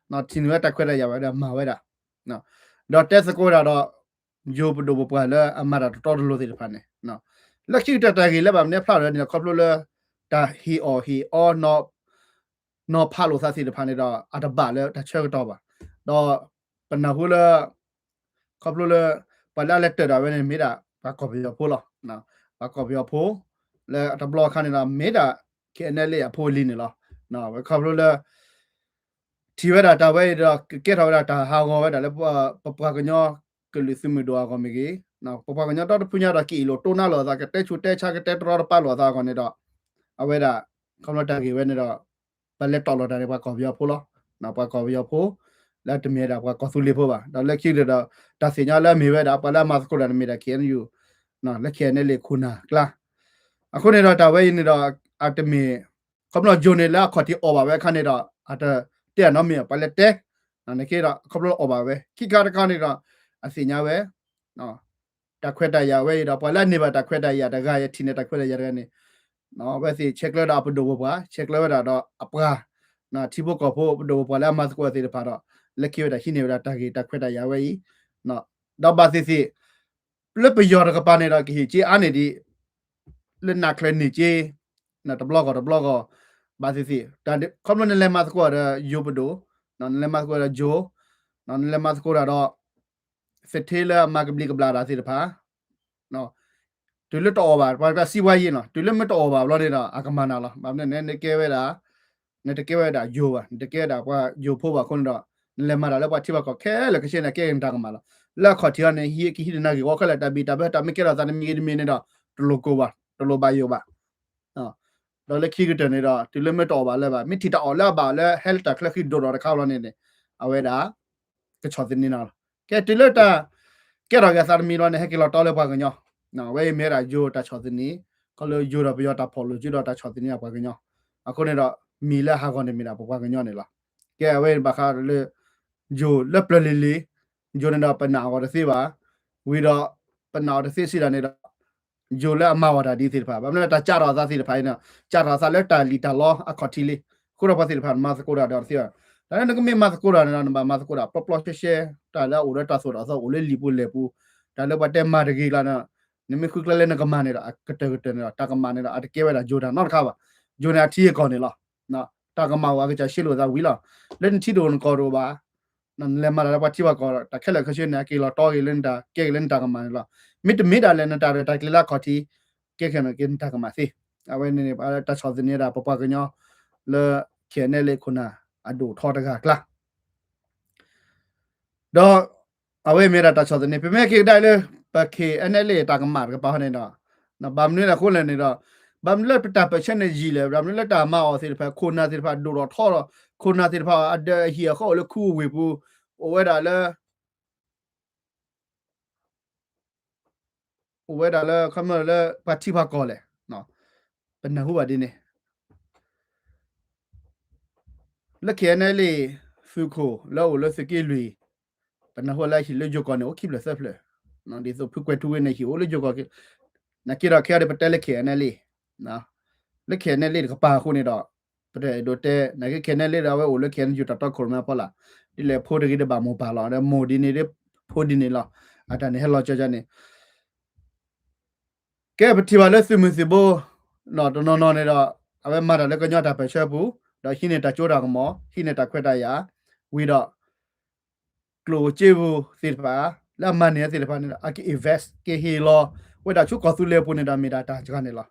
ထံၣ်န့ၢ်ဝဲတၢ်ခွဲးတၢ်ယာ်ဝဲဒီးမၤဝဲဒၣ်, ဒီးတဲသကိးဝဲဒၣ်ဒီး ယိၤပဒိၣ်ပပှၢ်လၢအမၤတၢ်တတီတလိၤသ့ၣ်တဖၣ်န့ၣ်, လၢခံကတၢၢ်တၢ်ဂ့ၢ်လၢဘၣ်မနုၤဖျါလၢန့ၣ် ခီဖျိလၢ တၢ်ဟ့ၣ်အီၣ်ဟ့ၣ်အီ နီၤဖးလိာ်သးသ့ၣ်တဖၣ်န့ၣ်ဒီး အတဘၣ်လၢတၢ်ဆၢကတီၢ်ဘၣ်. ဒီးပနၢ်ဟူလၢ ခီဖျိလၢ ပှၤလၢအလဲၤတၢၢ်ဒၣ်ဝဲန့ၣ် မ့ၢ်ဒၣ်ပှၤကီၢ်ပယီၤဖိလီၤ. ပှၤကီၢ်ပယီၤဖိ လၢအတဘျီအခါန့ၣ်ဒီး မ့ၢ်ဒၣ် K N L A အဖိအလံၤန့ၣ်လီၤ. ဝဲခီဖျိလၢ ထံၣ်ဝဲဒၣ်တၢ်ဝဲအံၤဒီး ကကဲထီၣ်ဝဲဒၣ်တၢ်ဟးဂီၤဝဲဒၣ်လၢ ပပှၤကညီကလုာ်သုးမုၢ်ဒိၣ်အဂီၢ်မ့ၢ်ဂ့ၤ, ပပှၤကညီဒီတဖုညါဒီး ကအ့ၣ်လိာ်တိၢ်နါလိာ်အသး ကတဲဆူးတဲဆါ ကတဲတရီတပါလိာ်အသးအဂီၢ်န့ၣ်ဒီး အဝဲဒၣ် ခီဖျိတၢ်ဂ့ၢ်ဝဲန့ၣ်ဒီး ပလဲၤတီၢ်လိာ်တၢ်န့ၣ် ပှၤကီၢ်ပယီၤဖိလီၤ. ပှၤကီၢ်ပယီၤဖိ လၢတမ့ၢ်ဒၣ်ပှၤကီၢ်သူလ့ၤဖိဘၣ်. ဒီးလၢခံကတၢၢ်ဒီး တၢ်သ့ၣ်ညါလၢအမ့ၢ်ဝဲဒၣ် ပှၤလၢအမၤသကိးတၢ်န့ၣ်မ့ၢ်ဒၣ် K N U လၢ K N L A ခိၣ်နၢ်ကျါ အဃိန့ၣ်ဒီး တၢ်ဝဲအံၤန့ၣ်ဒီး အတမ့ၢ် ခီဖျိယိၤန့ၣ်လၢအခီၣ်ထံးအီၣ်ဘၣ်ဝဲအခါန့ၣ်ဒီး အတတဲအနီတမံၤ ပှၤလဲၤတဲ နာ်က့ဒီး ခီဖျိလၢအီၣ်ဘၣ်ဝဲ ခံခါတခါန့ၣ်ဒီး အသ့ၣ်ညါဝဲ တၢ်ခွဲးတၢ်ယာ်ဝဲအံၤဒီး ပှၤလၢအန့ၢ်ဘၣ်တၢ်ခွဲးတၢ်ယာ်တဂၤ ယထံၣ်န့ၢ်တၢ်ခွဲးတၢ်ယာ်တဂၤန့ၣ် အဝဲသ့ၣ်ဆဲးကျၢဒီးအပဒိၣ်ပပှၢ် ဆဲးကျၢဝဲဒၣ်ဒီးအပှၤ ထံဖိကီၢ်ဖိ ပဒိၣ်ပပှၢ်လၢအမၤသကိးသ့ၣ်တဖၣ်ဒီး လၢခံဝဲဒၣ်ဟံးန့ၢ်ဝဲဒၣ်တၢ်ဂ့ၢ်တၢ်ခွဲးတၢ်ယာ်ဝဲအံၤ ဒီးဘၣ်သ့ၣ်သ့ၣ် လၢပယီၤတကပၤန့ၣ်ဒီး ကဟ့ၣ်က့အါန့ၢ်ဒံး လၢနးချၢန့ၢ်က့ တဘျီဂီၢ်တဘျီဂီၢ် ဘၣ်သ့ၣ်သ့ၣ် ခီဖျိနလဲၤမၤသကိးဒီးယိၤပဒိၣ် နလဲၤမၤသကိးဒီးယိၤ နလဲၤမၤသကိးတၢ်ဒီး သထ့လၢအမၤကဘျံးကဘျၣ်တၢ်သ့ၣ်တဖၣ် တုၤလၢတအီၣ်ဘၣ် ပှၤကစံးဝါယံၤနီၤ တုၤလၢမ့ၢ်တအီၣ်ဘၣ်ဘျီန့ၣ်ဒီး အကမၤနၤလီၤ. ဘၣ်မနုၤန့ၣ် နကဲဝဲဒၣ် နတကဲဝဲဒၣ်ယိၤဘၣ် နတကဲဝဲဒၣ်ပှၤယိၤဖိဘၣ်အဃိန့ၣ်ဒီး နလဲၤမၤတၢ်လၢပှၤထံပှၤကီၢ်ခဲလၢာ်ခဲဆ့န့ၣ် ကဲက့ၤနတၢ်ကမၣ်လီၤ. လၢအခီၣ်ထံးအီၤန့ၣ် ဟံးကဟံးန့ၢ်နၢ်ဂ့ၢ်ဝီခဲလၢာ် တၢ်ဘံၣ်တၢ်ဘၢတၢ်မ့ၢ်ကဲထီၣ်သးတမံၤဂ့ၤတမံၤန့ၣ်ဒီး တလိၣ်ကိၢ်ဘၣ် တလိၣ်ဘၣ်ယိၣ်ဘၣ်. ဒီးလၢခံကတၢၢ်န့ၣ်ဒီး တုၤလၢမ့ၢ်တအီၣ်ဘၣ်လၢၤဘၣ် မ့ၢ်ထံၣ်တၢ်အီၣ်လၢအဘၣ်လၢဟဲလၢတၢ်ချၢဃံဒိၣ်ဒီးတခါလီၤန့ၣ်န့ၣ် အဝဲဒၣ် ကဆီၣ်သနံးနီၤလီၤ. ကဲတုၤလၢတၢ် ကဲထီၣ်က့ၤအသးတမံၤလီၤန့ၣ် ဟဲက့ၤလီၤတီလၢပှၤကညီ အဝဲအံၤမ့ၢ်ဝဲဒၣ်ယိၤတၢ်ဆီၣ်သနံး ခီလၢယိၤဒီးပယီၤတၢ်ဖီၣ်လိာ်စုဒီးတၢ်ဆီၣ်သနံးအပှၤကညီ အဃိန့ၣ်ဒီး မ့ၢ်လၢဟးဂီၤန့ၣ်မ့ၢ်ဒၣ်ပပှၤကညီန့ၣ်လီၤ. ကဲအဝဲဘၣ်ဃးလၢ ယိၤလၢပျၢၤလံၤလံၤ ယိၤန့ၣ်ဒီးပနာ်အီၤတသ့ဘၣ်. ဝံၤဒီး ပနာ်အီၤတသ့စံးဒၣ်န့ၣ်ဒီး ယိၤလၢအမၤဝဲတၢ်ဒ်သ့ၣ်တဖၣ် ဘၣ်မနုၤလၢတၢ်ကးထီၣ်အသးသ့ၣ်တဖၣ်အံၤန့ၣ် ကးထီၣ်အသးလၢတၢ်လံၣ်တၢ်လီအခီၣ်ထံးလံ. အဃိဒီးပှၤသ့ၣ်တဖၣ်မၤသကိးတၢ်ဒီးတသ့ဘၣ်. တၢ်လၢနကမ့ၢ်မၤသကိးတၢ်န့ၣ်ဒီး နဘၣ်မၤသကိးတၢ်ပျီပျီရှဲရှဲ တၢ်လၢအအိၣ်လၢတၢ်သိၣ်တၢ်သီအိၣ်လၢလံာ်ပူၤလဲၢ်ပူၤ တၢ်လၢပှၤတဲမၤတဂ့ၤကျါန့ၣ် နမ့ၢ်ဃုကျဲလၢနကမၤန့ၣ်ဒီး အကတၢၢ်ကတၢၢ်န့ၣ်ဒီး တၢ်ကမၣ်န့ၣ်ဒီး အတကဲဝဲဒၣ်ယိၤတၢ်နီတခါဘၣ်. ယိၤန့ၣ်အထံအကီၢ်န့ၣ်လီၤ. တၢ်ကမၣ်အိၣ်အကစၢ်ရှဲလိာ်သးဝံၤလီၤ. လၢနထံတအိၣ်နကီၢ်တအိၣ်ဘၣ် နလဲၤမၤတၢ်လၢပှၤထံပှၤကီၢ် တၢ်ခဲလၢာ်ခဲဆ့န့ၣ် အက့ၤလီၤတီက့ၤလၢနတၢ် ကဲက့ၤလၢနတၢ်ကမၣ်န့ၣ်လီၤ. မ့တမ့ၢ်ဒၣ်လဲာ် နတၢ်ရဲၣ်တၢ်ကျဲၤလၢအခီၣ်ထံး ကဲက့ၤနတၢ်ကမၣ်သ့. အဝဲန့ၣ် တၢ်ဆီၣ်သနံးဒၣ်ပပှၤကညီ လၢ ခဲအံၤန့ၣ်လၢခိၣ်နၢ် အဒိၣ်ထီတဂၤအကျါ ဒီး အဝဲမ့ၢ်ဒၣ်တၢ်ဆီၣ်သနံး ပမ့ၢ်က့ၤကဒါလၢ ပ ခဲအံၤန့ၣ်လၢတၢ်ကမၣ်တကပၤန့ၣ်ဒီး ဘၣ်မနုၤလဲၣ်အဃိလဲၣ်န့ၣ်ဒီး ဘၣ်မနုၤလၢပတၢ်ပၢၢ်ဆၢန့ၣ်ယံာ်လဲၣ် ဘၣ်မနုၤလၢတၢ်မၤအီၤသ့ၣ်တဖၣ် ခိၣ်နၢ်သ့ၣ်တဖၣ်ဒိၣ်ထီၣ်ထီထီၣ်ဒီး ခိၣ်နၢ်သ့ၣ်တဖၣ်အဒၢးအဟံၣ်အဃီအိၣ်လၢခူအဝ့ၢ်ပူၤ အိၣ်ဝဲဒၣ်လၢ အိၣ်ဝဲဒၣ်လၢ ခီမီလၢပှၤထံပှၤကီၢ်လဲၣ်. ပနၢ်ဟူဘၣ်ဒ်န့ၣ် လၢ ခဲအံၤန့ၣ်လၢ သုးခိၣ်လၢအိၣ်လၢသုးက့လွံၢ် ပနၢ်ဟူလၢဟံၣ်လၢယိၤကီၢ်န့ၣ် အိၣ်ခံဖျၢၣ်သၢဖျၢၣ် ဒ်သိးဖုကွဲၤထူဝ့န့ၣ် ဟံၣ်အိၣ်လၢယိၤကီၢ် နာ်က့ဒီးခဲအံၤဒီးပတဲလၢ ခဲအံၤန့ၣ်လၢ လၢ ခဲအံၤန့ၣ်လၢ တကပၤအဃိန့ၣ်ဒီး ပတအဲၣ်ဒိးတဲ နာ်က့ ခဲအံၤန့ၣ်လၢဒီး အဝဲအိၣ်လၢ ခဲအံၤန့ၣ်လၢ တၢ်တီခိၣ်ရိၣ်မဲအဖီလာ် ဒ်လဲၣ်ဖိတဂ့ၤဒီးဘၣ်မိၢ်ပၢ်လီၤ ဒီးမိၢ်ဒ်န့ၣ်ဒီး ဖိဒ်န့ၣ်လီၤ. အတၢ်န့ၣ်ဟဲလီၤကၠီကၠီန့ၣ် ကဲပထံၣ်ဘၣ်လၢသုးမုၢ်သံၣ်ဘိ တနီၤနီၤန့ၣ်ဒီး အဝဲမၤတၢ်လၢကညီတၢ်ပၢၢ်ဆၢပူၤ ဒီးဟံးန့ၢ်တၢ်စိတၢ်ကမီၤ ဟံးန့ၢ်တၢ်ခွဲးတၢ်ယာ် ဝံၤဒီး ကျိၣ်စ့ပူၤသ့ၣ်တဖၣ် လၢအမၤန့ၢ်သ့ၣ်တဖၣ်န့ၣ်ဒီး အက invest ကဟ့ၣ်လီၤ ဝဲဒၣ်ဆူကီၢ်သူလ့ၤအပူၤန့ၣ်ဒီး မ့ၢ်ဒၣ်တၢ်စှၤန့ၣ်လီၤ.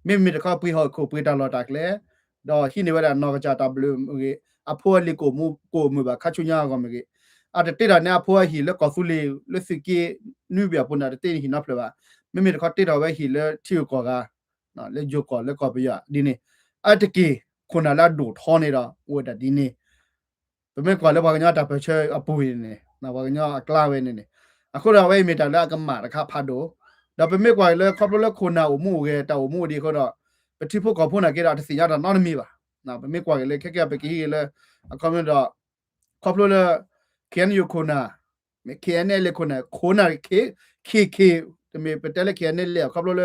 မ့မ့ၢ်တခီပှ့ၤဟီၣ်ခိၣ်ပှ့ၤတၢ်လီၢ်တၢ်ကျဲ ဒီးဟံးန့ၢ်ဝဲဒၣ်နီၢ်ကစၢ်တၢ်ဘျုးမ့ၢ်ဂ့ၤ အဖိအလံၤကိးမုၢ်ဘၣ်ခါဆူညါအဂီၢ်မ့ၢ်ဂ့ၤ အတတ့ထီၣ်န့ၢ်အဖိအဟံၣ်လၢကီၢ်သူလ့ၤ လၢသုးက့နွံဘ့ၣ်အပူၤန့ၣ် အတတ့န့ၢ်ဟံၣ်နီတဖျၢၣ်ဘၣ်. မ့မ့ၢ်တခီတ့ထီၣ်ဝဲဟံၣ်လၢထံဂုၤကီၢ်ဂၤ လၢယိၤကီၢ်လၢကီၢ်ပယီၤဒ်န့ၣ် အတက့ၢ်ခိၣ်နၢ်လၢအဒိၣ်ထီန့ၣ်ဒီး အိၣ်ဝဲဒၣ်ဒ်န့ၣ် ပမ့ၢ်ကွၢ်လၢပှၤကညီတၢ်ပၢၢ်ဆၢအပူၤန့ၣ် ပှၤကညီအကျါဝဲန့ၣ်န့ၣ် အဃိဒီးအဝဲအံၤမ့ၢ်တၢ်လၢအကမၣ်တခါဖးဒိၣ် ဒီးပမ့ၢ်ကွၢ်လၢခီဖျိလၢခိၣ်နၢ်အိၣ်မူအိၣ်ဂဲၤ တၢ်အိၣ်မူအိၣ်ဒံးအဃိဒီး ပထံဖိကီၢ်ဖိနာ်က့ဒီး အတသ့ၣ်ညါတၢ်နီတမံၤဘၣ်. ပမ့ၢ်ကွၢ်က့ၤလၢခဲကဲပကဟံးက့ၤလၢ အခီပညီဒီး ခီဖျိလၢ ခဲအံၤန့ၣ်ယိၤခိၣ်နၢ် ခဲအံၤန့ၣ်လၢခိၣ်နၢ် ခိၣ်နၢ် ခဲ ခဲ တမ့ၢ်ပတဲလၢခဲအံၤန့ၣ်လၢ ခီဖျိလၢ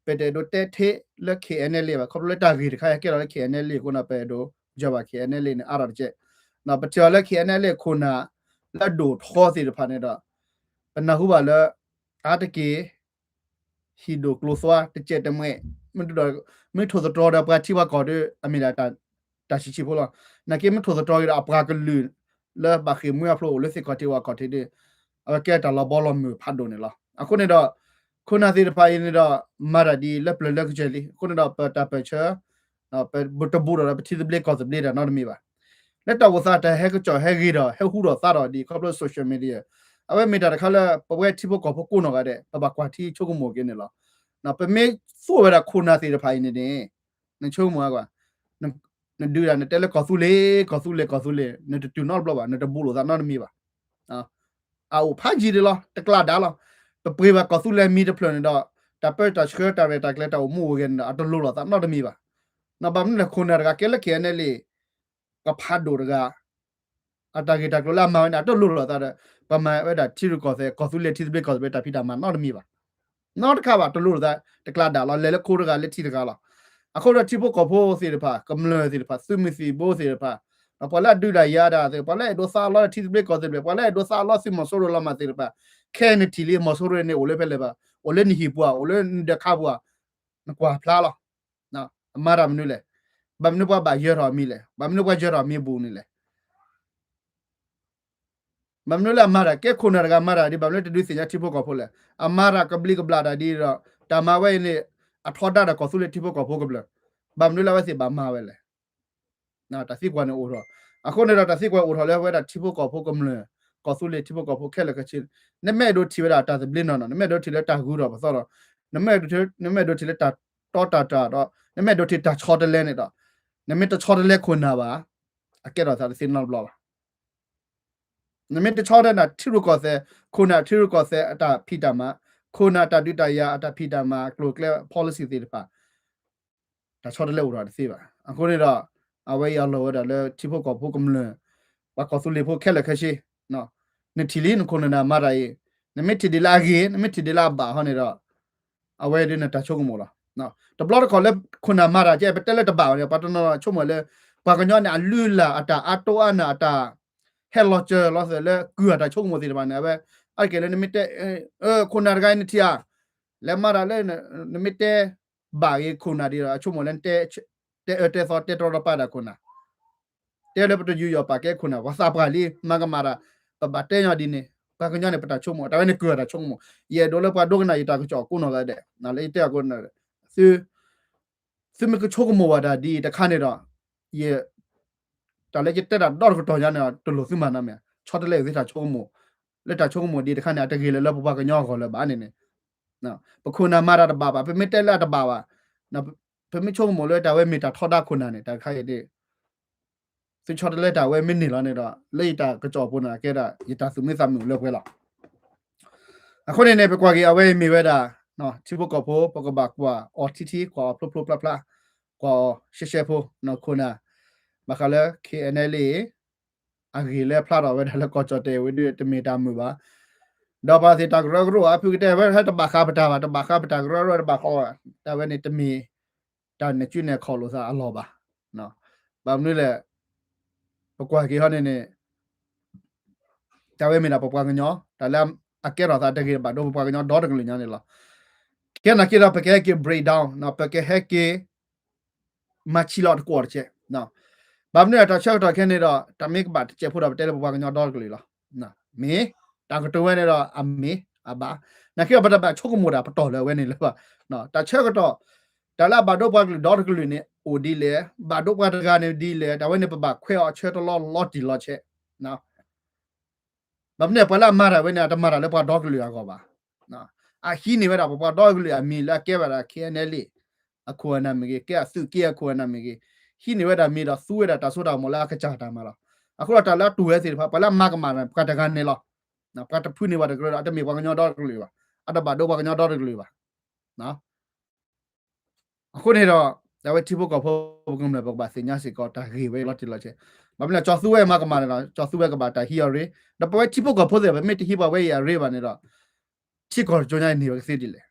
ပတအဲၣ်ဒိးတဲထဲလၢခဲအံၤန့ၣ်လၢဘၣ် ခီဖျိလၢတၢ်ဂ့ၢ်တခါအံၤဟဲကဲထီၣ်လၢခဲအံၤန့ၣ်လၢအဃိန့ၣ် ပအဲၣ်ဒိးယၢၤဘၣ်ခဲအံၤန့ၣ်လၢ အါထီၣ်တကဲး ပထံၣ်အီၤလၢခဲအံၤန့ၣ်လၢခိၣ်နၢ် လၢအဒိၣ်ထီသ့ၣ်တဖၣ်န့ၣ်ဒီး ပနၢ်ဟူဘၣ်လၢ အါတက့ၢ် ဟံၣ်ဒိၣ်ကျိၤသွါတကဲးတမှဲး မ့ၢ်ထိၣ်သတြီၤဒီးပှၤထံပှၤကီၢ်ဒီး အမ့ၢ်ဒၣ်တၢ်စံးဆံးဖိလီၤ. နာ်က့မ့ၢ်ထိၣ်သတြီၤက့ၤဒီးအပှၤကလုာ် လၢဘၣ်ဃ့ၢ်မှံဟးဖျိးအိၣ်လၢသ့ၣ်ခီၣ်ထံးဝၣ်ခီၣ်ထံးဒီး အဝဲကဲတၢ်လီၤဘီလီၤမုၢ်ဖးဒိၣ်န့ၣ်လီၤ. အဃိန့ၣ်ဒီး ခိၣ်နၢ်သ့ၣ်တဖၣ်အံၤန့ၣ်ဒီး မၤတၢ်ဒ်လၢပျၢၤလၢကစၢၢ်လံ. အဃိန့ၣ်ဒီးပတၢ်ပၢၢ်ဆၢ ပတဘူးဒီးပထံသဘျ့ကီၢ်သဘျ့တၢ်နီတမံၤဘၣ်. လၢတၢ်အိၣ်သးတၢ်ဟဲကစီၣ်ဟဲဂ့ၤဒီး ဟဲဟူထီၣ်သါထီၣ်ဒ်ခီဖျိ social media အဝဲမ့ၢ်တၢ်တခါလၢ ပဝဲထံဖိကီၢ်ဖိကိးနီၢ်ဂၤဒဲး ပဘၣ်ကွၢ်ထံဆိကမိၣ်က့ၤန့ၣ်လီၤ. ပမ့ၢ်သူဝဲဒၣ်ခိၣ်နၢ်သ့ၣ်တဖၣ်အံၤန့ၣ်န့ၣ် နဆိကမိၣ်ကွၢ် နဒုးဒၣ်နတဲလၢကီၢ်သူလ့ၤ ကီၢ်သူလ့ၤ ကီၢ်သူလ့ၤ နတတုၤနီတဘျီဘၣ် နတဘူးလိာ်သးနီတမံၤဘၣ်. အအိၣ်ဖးယံာ်ဒံးလီၤ တကျးဒၣ်လီၤ. ပပှ့ၤဘၣ်ကီၢ်သူလ့ၤမံၤတဖျၢၣ်န့ၣ်ဒီး တၢ်ပၢတၢ်ဆှၢတၢ်ရဲၣ်တၢ်ကျဲၤတၢ်အိၣ်မူအိၣ်ဂဲၤန့ၣ်ဒီး အတလိၤလိာ်သးနီတမံၤဘၣ်. ဘၣ်မနုၤလဲၣ်ခိၣ်နၢ်တဂၤကဲလၢ ခဲအံၤန့ၣ်လံ ကဖးဒိၣ်တဂၤ အတၢ်ဂ့ၢ်တၢ်ကျိၤလၢအမၤဝဲန့ၣ် အတလိၤလိာ်သးဒီး ပမၤဝဲဒၣ်ထံရူၢ်ကီၢ်သဲး ကီၢ်သူလ့ၤထံသဘျ့ကီၢ်သဘျ့တၢ်ဖံးတၢ်မၤနီတမံၤဘၣ်. နီတခါဘၣ် တလိၤလိာ်သး တကျးဒၣ်လီၤ လဲၤလၢခိတဂၤလၢထံတဂၤလီၤ. အဃိဒီးထံဖိကီၢ်ဖိသ့ၣ်တဖၣ် ကမျၢၢ်သ့ၣ်တဖၣ် သုးမုၢ်သံၣ်ဘိသ့ၣ်တဖၣ် ဒီးပှၤလၢအဒုးတၢ်ယၤတၢ်သ့ၣ် ပှၤလၢအဲၣ်ဒိးသးလီထံသဘျ့ကီၢ်သဘျ့ ပှၤလၢအဲၣ်ဒိးသးလီသုးမီၤစိရိၤလီၤမၢ်သ့ၣ်တဖၣ် ခဲအံၤနထံၣ်လံ မီၤစိရိၤန့ၣ် အိၣ်လၢဖဲလဲၣ်ဘၣ် အိၣ်လၢနဟံၣ်ပူၤဧါ အိၣ်လၢနဒၢးခါပူၤဧါ နကွၢ်ဖျါလီၤ. အမၤတၢ်မနုၤလဲၣ်. ဘၣ်မနုၤပှၤဘၣ်ယၢၤထီၣ်အမံၤလဲၣ်. ဘၣ်မနုၤပှၤယၢၤထီၣ်အမံၤအဘူးန့ၣ်လဲၣ်. ဘၣ်မနုၤလၢအမၤတၢ် ကဲခိၣ်နၢ်တဂၤမၤတၢ်ဒ် ဘၣ်မနုၤတဒုးသ့ၣ်ညါထံဖိကီၢ်ဖိလဲၣ်. အမၤတၢ်ကဘျံးကဘျၣ်တၢ်ဒ်ဒီး တၢ်မၤဝဲအံၤန့ၣ် အထီဒါဒီးကီၢ်သူလ့ၤထံဖိကီၢ်ဖိကမျၢၢ် ဘၣ်မနုၤလၢအဝဲသ့ၣ်ဘၣ်မၤဝဲလဲၣ်. တၢ်သံကွၢ်န့ၣ်အိၣ်ထီၣ် အဃိန့ၣ်ဒီးတၢ်သံကွၢ်အိၣ်ထီၣ်လၢဝဲဒၣ်ထံဖိကီၢ်ဖိကမျၢၢ် ကီၢ်သူလ့ၤထံဖိကီၢ်ဖိခဲလၢာ်ခဲဆ့, နမ့ၢ်အဲၣ်ဒိးထံၣ်ဝဲဒၣ်တၢ်သဘျ့နီၢ်နီၢ်, နမ့ၢ်အဲၣ်ဒိးထံၣ်လၢတၢ်ဂုၤထီၣ်ပသီထီၣ်, နမ့ၢ်အဲၣ်ဒိးထံၣ်လၢတၢ်တီတၢ်တြၢ်ဒီး နမ့ၢ်အဲၣ်ဒိးထံၣ်လၢတၢ်ဆီတလဲန့ၣ်ဒီး နမ့ၢ်တဆီတလဲခိၣ်နၢ်ဘၣ်, အကဲထီၣ်သးတသ့နီတဘျီဘၣ်. နမ့ၢ်တဆီတလဲနၤထံရူၢ်ကီၢ်သဲး, ခိၣ်နၢ်ထံရူၢ်ကီၢ်သဲးအတၢ်ဖံးတၢ်မၤ, ခိၣ်နၢ်တၢ်ဒုးတၢ်ယၤအတၢ်ဖံးတၢ်မၤ အကျိၤအကျဲ policy သ့ၣ်တဖၣ် တၢ်ဆီတလဲအိၣ်ထီၣ်တသ့ဘၣ်. အဃိန့ၣ်ဒီး အဝဲအံၤအလီၢ်ဝဲဒၣ်လၢထံဖိကီၢ်ဖိကမျၢၢ် ပှၤကီၢ်သူလ့ၤဖိခဲလၢာ်ခဲဆ့, နထံၣ်လံနခိၣ်နနၢ်မၤတၢ်အံၤ, နမ့ၢ်ထံၣ်ဒ်လၢအဂ့ၤ, နမ့ၢ်ထံၣ်ဒ်လၢအဘၣ်ဟီန့ၣ်ဒီး အဝဲဒၣ်နတၢ်ဆိကမိၣ်လီၤ. တဘျီတခီၣ်လၢခိၣ်နၢ်မၤတၢ်ကဲ ပတဲလၢတဘၣ်ဘၣ်န့ၣ် ပှၤတနီၤနီၤဆိကမိၣ်လၢ ပှၤကညီန့ၣ် အလုၢ်အလၢ်အတၢ်အါတိအါနၢ်အတၢ် ဟဲလီၤစၢၤလီၤသွဲၣ်လၢကုၢ်အတၢ်ဆိကမိၣ်သ့ၣ်တဖၣ်န့ၣ် အဝဲ အါတက့ၢ်လၢနမ့ၢ်တဲ ခိၣ်နၢ်တဂၤအံၤနထံၣ်ဧါ, လဲၤမၤတၢ်လၢ နမ့ၢ်တဲဘၣ်ဂ့ၤခိၣ်နၢ်ဒ်ဒီး အဆိကမိၣ်လၢနတဲ တဲအၢတဲသီတဲတြီတပါတၢ်ခိၣ်နၢ် တဲလၢပတယူးယီၣ်ပာ်ကဲခိၣ်နၢ် ပှၤသးပှၢ်လံ မၤကမၣ်တၢ် ပဘၣ်တဲညီဒ်န့ၣ် ပှၤကညီန့ၣ် ပတၢ်ဆိကမိၣ် တၢ်ဝဲန့ၣ်ကုၢ်အတၢ်ဆိကမိၣ် ယအဲၣ်ဒိးလၢပှၤဒိကနၣ်ယတၢ်ကစီၣ်ကိးနီၢ်ဂၤဒဲး လၢယတဲအီၤကိးနီၢ်ဂၤဒဲး သု သုမ့ၢ်ကဆိကမိၣ်ဘၣ်တၢ်ဒ်အံၤတခါန့ၣ်ဒီး ယ တၢ်လၢယတဲတၢ်ဒီတကတီၢ်ညါန့ၣ်ဒီး တလိၣ်သုမၤနီတမံၤ ဆီတလဲသုတၢ်ဆိကမိၣ် လၢတၢ်ဆိကမိၣ်ဒ်တခါန့ၣ် အတဂ့ၤလၢၤလၢပပှၤကညီအဂီၢ်လၢၤဘၣ်န့ၣ်န့ၣ် ပခိၣ်နၢ်မၤတၢ်တဘၣ်ဘၣ် ပမ့ၢ်တဲလၢအတဘၣ်ဘၣ် ပမ့ၢ်ဆိကမိၣ်လၢတၢ်ဝဲမ့ၢ်တၢ်ထီဒါခိၣ်နၢ်န့ၣ် တၢ်တခါအံၤဒ် သုဆီတလဲတၢ်ဝဲမ့ၢ်န့ၢ်လီၤန့ၣ်ဒီး လၢယတၢ်ကစီၣ်အပူၤန့ၣ် အကဲဒၣ် ယတၢ်သူၣ်မံသးမုာ်လၢပှဲၤလီၤ. အဃိန့ၣ်န့ၣ် ပကွၢ်က့ၤအဝဲအံၤမ့ၢ်ဝဲဒၣ် ထံဖိကီၢ်ဖိ ပကဘၣ်ကွၢ်အီၤထံထံ ကွၢ်အီၤဖျိဖျိဖျါဖျါ ကွၢ်အီၤရှဲရှဲဖိ ခိၣ်နၢ် ဘၣ်ဃးလၢ KNLA အဂ့ၢ်လၢဖျါထီၣ်ဝဲဒၣ်လၢကီၢ်ကၠီၣ်တဲာ်ဝဲဒၣ်တမ့ၢ်တၢ်မုာ်ဘၣ် ဒီးပှၤသ့ၣ်တၢ်ကရၢကရိအဖုကတဲဝဲ ဟဲတဘၣ်ဃးပတၢ်ဘၣ် တဘၣ်ဃးပတၢ်ကရၢကရိ တဘၣ်ဃး တၢ်ဝဲန့ၣ်တမ့ၢ် တၢ်နကုနဲၣ်ခီၣ်လိာ်သးအလီၢ်ဘၣ်. ဘၣ်မနုၤလဲၣ် ပကွၢ်က့ၤဟီန့ၣ်န့ၣ် တၢ်ဝဲမ့ၢ်ဒၣ်ပပှၤကညီ တၢ်လၢအကဲထီၣ်သးတဂ့ၤတဘၣ်ဒိပပှၤကညီဒီတကလုာ်ညါန့ၣ်လီၤ. ခဲနာ်က့ဒီး ပကဟဲက့ၤ break down ပကဟဲက့ၤ မၤဆံးလီၤတကွီၢ်တကဲး ဘၣ်မနုၤလဲၣ် တၢ်ဆၢကတီၢ်ခဲန့ၣ်ဒီး တၢ်မ့ၢ်ကဘၣ်တစဲးဖိဒီး ပတဲလၢပပှၤကညီဒီတကလုာ်လီၤ. မ့ၢ် တၢ်ကတိၤဝဲန့ၣ်ဒီး အမ့ၢ် အဘၣ် နာ်က့ဒီး ပတဘၣ်ဆိကမိၣ်တၢ်ပတီၢ်လၢအဝဲန့ၣ်လၢၤဘၣ်. တၢ်ဆၢကတီၢ် တၢ်လၢအဘၣ်ဒိပှၤကလုာ်ဒီတကလုာ်န့ၣ် အိၣ်ဒ်လဲၣ် ဘၣ်ဒိပှၤတဂၤန့ၣ်ဒ်လဲၣ် တၢ်ဝဲန့ၣ် ပဘၣ်ခွဲးအီၤဆၢတလီၢ်လီၤတံၢ်လီၤဆဲး ဘၣ်မနုၤ ပှၤလၢအမၤတၢ်ဝဲန့ၣ် အတမၤတၢ်လၢပှၤဒီကလုာ်အဂီၢ်ဘၣ်. အဟံးန့ၢ်ဝဲဒၣ်ပပှၤဒီကလုာ်အမံၤလၢအကဲဘၣ်ဒၣ် KNLA အခိၣ်အနၢ်မ့ၢ်ဂ့ၤ ကဲအသုးက့အခိၣ်အနၢ်မ့ၢ်ဂ့ၤ ဟံးန့ၢ်ဝဲဒၣ်မ့ၢ်ဒီးသူဝဲဒၣ်တၢ်စိတၢ်ကမီၤလၢအကစၢ်တၢ်မၤလီၤ. အဃိဒီးတၢ်လၢအတူၢ်ဝဲသ့ၣ်တဖၣ် ပှၤလၢအမၤကမၣ်တၢ် ပှၤတဂၤန့ၣ်လီၤ. ပှၤတဖုန့ၢ်ပှၤတကရၢဒီး အတမ့ၢ်ပှၤကညီဒီတကလုာ်ဘၣ်. အတဘၣ်ဒိပှၤကညီဒီတကလုာ်ဘၣ်. အဃိန့ၣ်ဒီး အဝဲထံဖိကီၢ်ဖိပကမျၢၢ် ပကဘၣ်သ့ၣ်ညါစ့ၢ်ကီးတၢ်ဂ့ၢ်ဝဲလီၤတံၢ်လီၤဆဲး. ဘၣ်မနုၤလဲၣ် ကၠီၤသူဝဲမၤကမၣ်န့ၣ်ဒီး ကၠီၤသူဝဲကဘၣ်တၢ်ဟံးအီၤရ့ ဒီးပဝဲထံဖိကီၢ်ဖိသ့ၣ် ပမ့ၢ်တဟံးပှၤဝဲအံၤအရ့ဘၣ်န့ၣ်ဒီး ထံကီၢ်တကၠိညါအံၤန့ၢ်ဝဲကသ့ဒ်လဲၣ်.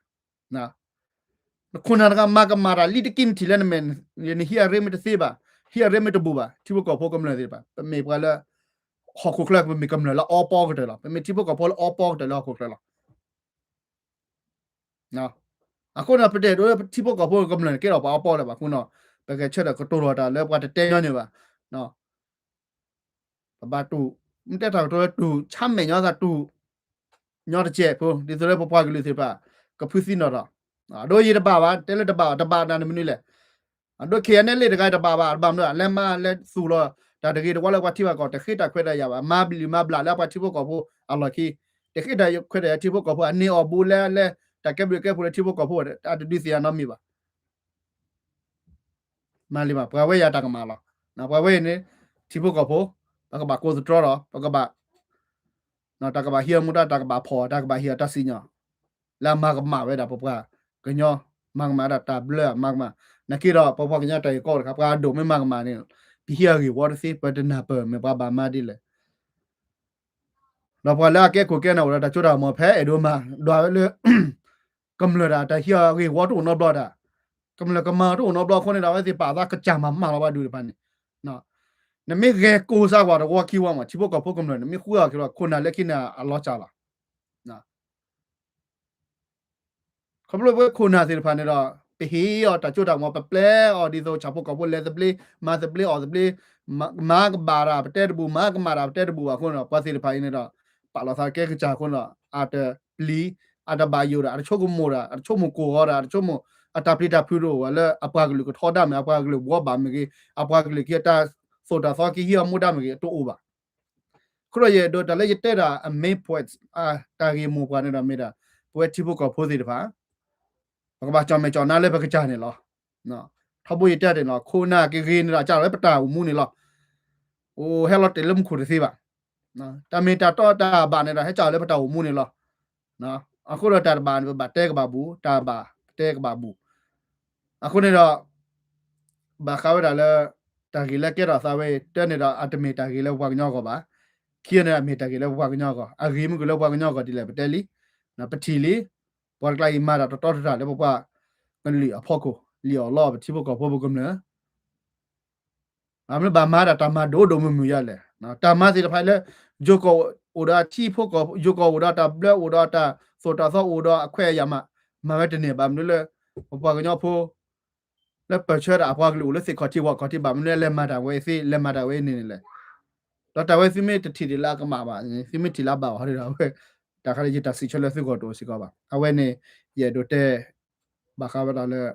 နခိၣ်နၢ်တဂၤမၤကမၣ်တၢ်လံတက့ၢ်နထံၣ်လၢနမဲာ် နဟံးအရ့မ့ၢ်တသ့ဘၣ် ဟံးအရ့မ့ၢ်တဘူးဘၣ် ထံဖိကီၢ်ဖိကမျၢၢ်သ့ၣ်တဖၣ် ပမ့ၢ်ပှၤလၢ ဟီၣ်ခိၣ်ချၢ ပမ့ၢ်ကမျၢၢ်လၢအီပီကတၢၢ်လီၤ. ပမ့ၢ်ထံဖိကီၢ်ဖိလၢအီပီကတၢၢ်လၢဟီၣ်ခိၣ်ချၢလီၤ. အဃိန့ၣ် ပတအဲၣ်ဒိးလၢထံဖိကီၢ်ဖိကမျၢၢ်န့ၣ် ကဲထီၣ်ပှၤအီပီလၢၤဘၣ်အဃိန့ၣ် ပကဆၢထၢၣ်ကတိၤလီၤတၢ်လၢပှၤတတဲညီန့ၣ်ဘၣ်. ပဘၣ်တူၢ် မ့ၢ်တဲတၢ်ကတိၤလၢတူၢ်ဆါမဲာ်ညီသးတူၢ် ညီတစဲးဖိ ဒ်သိးလၢပပှၤကလုာ်သ့ၣ်တဖၣ် ကဖုသံနီၣ်ထီၣ် အဒိယတဘၣ်ဘၣ် တဲလၢတဘၣ်ဘၣ် တဘၣ်နၤန့ၣ်မနုၤလဲၣ်. အဒိ KNLA တဂၤတဘၣ်ဘၣ် တဘၣ်မနုၤ လဲၤမၤလဲၤသူၣ်လီၤ တၢ်တဂ့ၤတဝါလၢပှၤထံပှၤကီၢ် တဃ့တၢ်ခွဲးတၢ်ယာ်ဘၣ် မၤဘျုးမၤဘျးလၢပှၤထံဖိကီၢ်ဖိအလီၢ်ခံ တဃ့တၢ်ခွဲးတၢ်ယာ်ထံဖိကီၢ်ဖိ အန့ၢ်အီၣ်ဘူးလၢလၢ တၢ်ကဲဘျုးကဲဖှိၣ်လၢထံဖိကီၢ်ဖိ အတဒုးသ့ၣ်ညါနီတမံၤဘၣ်. မၤလံဘၣ် ပှၤဝဲယၤတၢ်ကမၣ်လီၤ. ပှၤဝဲအံၤန့ၣ် ထံဖိကီၢ်ဖိ ပကဘၣ်ကိးသတြီဒီး ပကဘၣ် တၢ်ကဘၣ်ဟံးအီၤမူဒါ တၢ်ကဘၣ်ဖီၣ် တၢ်ကဘၣ်ဟံးအီၤတၢ်စံၣ်ညီၣ် လၢအမၤကမၣ်ဝဲဒၣ်ပပှၤကညီ မၤကမၣ်ဒၣ်တၢ်ဘျၢ မၤကမၣ် နာ်က့ဒီး ပပှၤကညီတၢ်ဂ့ၢ်ကီတခါ ပှၤအဒိၣ်မ့ၢ်မၤကမၣ်န့ၣ် ပဟံးအဂ့ၢ်ဝီတသ့ ပတနၢ်ပၢၢ် မ့ၢ်ပှၤဘၣ်မၤဒ်လဲၣ် ဒီးပှၤလၢအကဲခိၣ်ကဲနၢ်အိၣ်ဒီးတၢ်စိတၢ်ကမီၤဖဲအဲၣ်ဒိးမၤ ဒွးဝဲလၢ ကမျၢၢ်ဒၣ်တၢ်ဟံးအဂ့ၢ်ဝီတအိၣ်နီတဘျီဒၣ် ကမျၢၢ်ကမၤတအိၣ်နီတဘျီအဃိန့ၣ်ဒီး အဝဲသ့ၣ်ပာ်သးကစၢ်မၤမၢ်လီၤဘၣ်ဒုးတဖၣ်န့ၣ် နမ့ၢ်ဂဲၤကိးစါကွၢ်တဝီခံဝီမး ထံဖိကီၢ်ဖိကမျၢၢ်န့ၣ် မ့ၢ်ဃုအီၤက့ၤလီၤ ခိၣ်နၢ်လၢခံန့ၣ်အလီၤစၢ်လီၤ. ခီဖျိပဝဲခိၣ်နၢ်သ့ၣ်တဖၣ်န့ၣ်ဒီး ပဟ့ၣ်အီၤတၢ်စိတၢ်ကမီၤ ပပျဲအီၤဒ်သိးဆၣ်ဖိကီၢ်ဖိလဲၤသဘျ့ မၤသဘျ့အီၣ်သဘျ့ မၤကမၣ်တၢ်ပတဲတဘူး မၤကမၣ်တၢ်ပတဲတဘူးဘၣ်အဃိန့ၣ်ဒီး ပှၤသ့ၣ်တဖၣ်အံၤန့ၣ်ဒီး ပာ်လီၤသးကဲကစၢ်အဃိန့ၣ်ဒီး အတပျံၤ အတဘၣ်ယိၣ်ဒီး အတဆိကမိၣ်ဒီး အတဆိကမိၣ်ကိၢ်ဂီၤဒီး အတဆိကမိၣ် အတၢ်ပျံၤတၢ်ဖုးတအိၣ်ဘၣ်လၢ အပှၤကလုာ်ကထီဒါမ့ၢ် အပှၤကလုာ်ဘှီဘၣ်မ့ၢ်ဂ့ၤ အပှၤကလုာ်က့ၤတၢ်သိၣ်တၢ်သီက့ၤဟံးအီၤမူဒါမ့ၢ်ဂ့ၤ တအိၣ်ဘၣ်. အဃိဒီးယအဲၣ်ဒိးတၢ်လၢယတဲဒၣ်အ main point တၢ်ဂ့ၢ်မိၢ်ပှၢ်န့ၣ်ဒီးမ့ၢ်ဒၣ် ပဝဲထံဖိကီၢ်ဖိသ့ၣ်တဖၣ် ပကဘၣ်ကၠီၣ်မဲာ်ကၠီၣ်နါလၢပကစၢ်န့ၣ်လီၤ. ထီဘိယတဲတ့ၢ်န့ၣ်လီၤ ခိၣ်နၢ်ကဂ့ၤန့ၣ်ဒီး ကးထီၣ်လၢပတၢ်အိၣ်မူန့ၣ်လီၤ. အိၣ်ဟဲလီၤတဲာ်လၢမူခိၣ်တသ့ဘၣ်. တၢ်မ့ၢ်တၢ်တီတၢ်ဘၣ်န့ၣ်ဒီး ဟဲကးထီၣ်လၢပတၢ်အိၣ်မူန့ၣ်လီၤ. အဃိဒီးတၢ်တဘၣ်န့ၣ် ပဘၣ်တဲကဘၣ်ဘူး, တၢ်ဘၣ်ပတဲကဘၣ်ဘူး. အဃိန့ၣ်ဒီး ဘၣ်ဃးဝဲဒၣ်လၢ တၢ်ဂ့ၢ်လၢကဲထီၣ်သးဝဲ တၢ်န့ၣ်ဒီး အတမ့ၢ်တၢ်ဂ့ၢ်လၢပှၤကညီအဂီၢ်ဘၣ်. ခံန့ၣ်အမ့ၢ်တၢ်ဂ့ၢ်လၢပှၤကညီအဂီၢ်, အဂ့ၢ်မ့ၢ်ကွံာ်လၢပှၤကညီအဂီၢ်ဒ်လဲၣ် ပတဲလံ, ပထံၣ်လံ, ပှၤတကျါအံၤမၤတၢ်တတီတတြၢ်လၢပပှၤကလုာ်အဖီခိၣ်, လံၣ်အီၣ်လီအီၣ်ပထံဖိကီၢ်ဖိပကမျၢၢ် အမ့ၢ်ဘၣ်မၤဒၣ်တၢ်မၤဒိၣ်ဒိၣ်မုၢ်မုၢ်ယၤလဲၣ်. တၢ်မၤသ့ၣ်တဖၣ်လၢ ယိၤကီၢ်အိၣ်ဒီးအထံဖိကီၢ်, ယိၤကီၢ်အိၣ်ဒီးတၢ်ဘျၢ အိၣ်ဒီးတၢ်သိၣ်တၢ်သီအိၣ်ဒီးအခွဲးအယာ်မး, မၤဝဲတန့ၢ်ဘၣ်မနုၤလၢ ပပှၤကညီဖိ လၢပၢၢ်ဆၢတၢ်အပှၤကလုာ်အိၣ်လၢသ့ၣ်ခီၣ်ထံးဝၣ်ခီၣ်ထံးဘၣ်မနုၤလၢလဲၤမၤတၢ်ဝဲသ့ လဲၤမၤတၢ်ဝဲန့ၣ်န့ၣ်လဲၣ်. ဒီးတၢ်ဝဲသုမ့ၢ်တထံၣ်ဒံးလၢအကမၣ်ဘၣ်, သုမ့ၢ်ထံၣ်လၢအဘၣ်ဘၣ်ဒီး အဝဲ တၢ်ခါလၢယတၢ်စံးဆၢလၢသုဂီၢ်တအိၣ်စ့ၢ်ကီးဘၣ်. အဝဲန့ၣ် ယအဲၣ်ဒိးတဲ ဘၣ်ဃးဝဲဒၣ်လၢ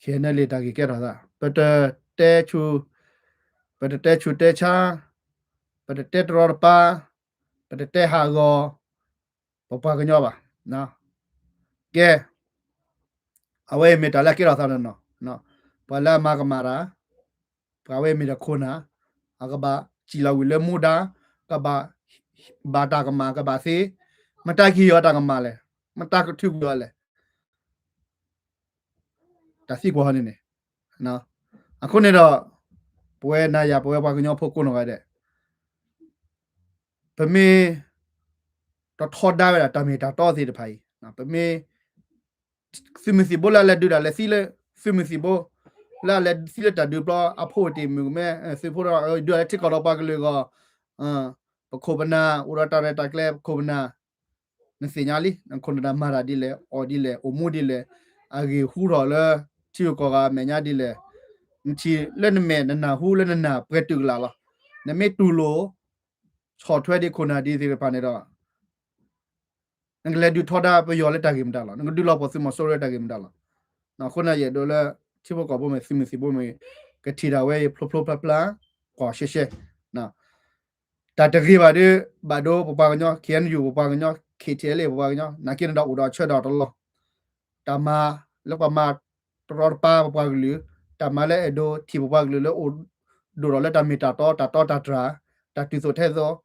KNLA တၢ်ဂ့ၢ်ကဲထီၣ်သး, ပတတဲဆူ, ပတတဲဆူးတဲဆါ, ပတတဲတရီတပါ, ပတတဲဟးဂီၤ ပပှၤကညီဘၣ်. ကဲ, အဝဲအံၤမ့ၢ်တၢ်လၢအကဲထီၣ်သးနီၢ်နီၢ်, ပှၤလၢအမၤကမၣ်တၢ်, ပှၤဝဲမ့ၢ်ဒီးခိၣ်နၢ်, အကဘၣ်စံၣ်လီၤဝံၤလၢမူဒါ, ကဘၣ်, ဘၣ်တၢ်ကမၣ်ကဘၣ်သ့, မတၤကဟ့ၣ်အီၤတၢ်ကမၣ်လဲၣ်, မတၤကထုးကွံာ်အီၤလဲၣ် တၢ်သံကွၢ်ဟီန့ၣ်န့ၣ်, အဃိန့ၣ်ဒီး ပဝဲနၤယၤ ပဝဲပှၤကညီဖိကိးနီၢ်ဂၤဒဲး, ပမ့ၢ် တထီဒါဝဲဒၣ်တၢ်မ့ၢ်တၢ်တီသ့ၣ်တဖၣ်အံၤ, ပမ့ၢ် သုးမုၢ်သံၣ်ဘိလၢအလဲၤဒုးတၢ်လဲၤသံလၢ, သုးမုၢ်သံၣ်ဘိ လၢအလဲၤသံလၢတၢ်ဒုးပျီအဖိတ့ၢ်မုၢ်ကမဲ, သုးဖိဒီး ဒုးတၢ်လၢထံကီၢ်ဒီးပှၤကလုာ်အဂီၢ်, ပခိၣ်ပနၢ် အိၣ်ဒီးတၢ်ရဲၣ်တၢ်ကျဲၤ ပခိၣ်ပနၢ်, နသ့ၣ်ညါလံ နခိၣ်နၢ်မၤတၢ်ဒ်လဲၣ် အီၣ်ဒ်လဲၣ် အိၣ်မူဒ်လဲၣ်, အဂ့ၢ်ဟူထီၣ်လၢ ထံဂုၤကီၢ်ဂၤအမဲာ်ညါဒ်လဲၣ်, နထံၣ်လၢနမဲာ်နနၢ်ဟူလၢနနၢ်ပှဲၤတုာ်ကလာ်လီၤ. နမ့ၢ်တူၢ်လိာ် ဆီၣ်ထွဲဒံးခိၣ်နၢ်ဒ်သ့ၣ်တဖၣ်န့ၣ်ဒီး နကလဲၤဒုးထီဒါပယီၤလၢတၢ်ဂ့ၢ်မတၤလီၤ, နကဒုးလီၤပှီၢ်သုးမီၤစိရိၤလၢတၢ်ဂ့ၢ်မတၤလီၤ. အဃိန့ၣ် ယအဲၣ်ဒိးလၢ ထံဖိကီၢ်ဖိမ့ၢ်သုးမုၢ်သံၣ်ဘိမ့ၢ် ကထံၣ်ဒၣ်ဝဲအံၤဖျိဖျိဖျါဖျါ ကွၢ်ရှဲရှဲ တၢ်တဂ့ၤဘၣ်ဒီး ဘၣ်ဒိပပှၤကညီ KNU ပပှၤကညီ KTLA ပပှၤကညီ နာ်က့န့ၣ်ဒီးအိၣ်ဒီးအဆၢဒီးတလီၢ်, တၢ်မၤလၢပှၤမၤတရီတပါပပှၤကလုာ်, တၢ်မၤလၢအဲၣ်ဒိးထံၣ်ပပှၤကလုာ်လၢအိၣ်ဒိၣ်ထီၣ်လၢတၢ်မ့ၢ်တၢ်တီ တၢ်တီတၢ်တြၢ်, တၢ်တုၤသိးထဲသိး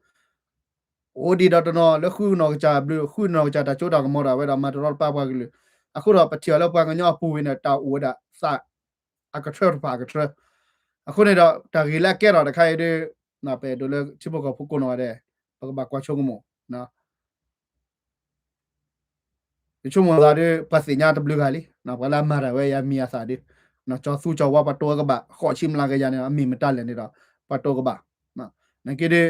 အိၣ်ဒံးဒီးတနီၤလၢဃုနီၢ်ကစၢ်ဘျုး ဃုနီၢ်ကစၢ်တၢ်စိတၢ်ကမီၤဒီး အဝဲဒၣ်မၤတရီတပါပှၤကလုာ်, အဃိဒီးပထံၣ်အီၤလၢပှၤကညီအပူၤဝံၤန့ၣ် တၢ်အိၣ်ဝဲဒၣ်သး အကထၢတဖၣ်အကထၢ, အဃိန့ၣ်ဒီး တၢ်ဂ့ၢ်လၢအကဲထီၣ်တခါအံၤဒီး ပအဲၣ်ဒိးလၢထံဖိကီၢ်ဖိကိးနီၢ်ဂၤဒဲး ပကဘၣ်ကွၢ်ဆိကမိၣ် ယဆိကမိၣ်သးဒီး ပှၤသ့ၣ်ညါတဘျုးဂၤလံ, ပှၤလၢအမၤတၢ်ဝဲယၤမံၤအသးဒီး ကၠီၤသူကၠီၤဝါပှၤတိၢ်အကဘၣ် ဃိးဆံမျးကယၤန့ၣ် အမ့ၢ်မတၤလဲၣ်န့ၣ်ဒီး ပှၤတိၢ်ကဘၣ်, နာ်က့ဒီး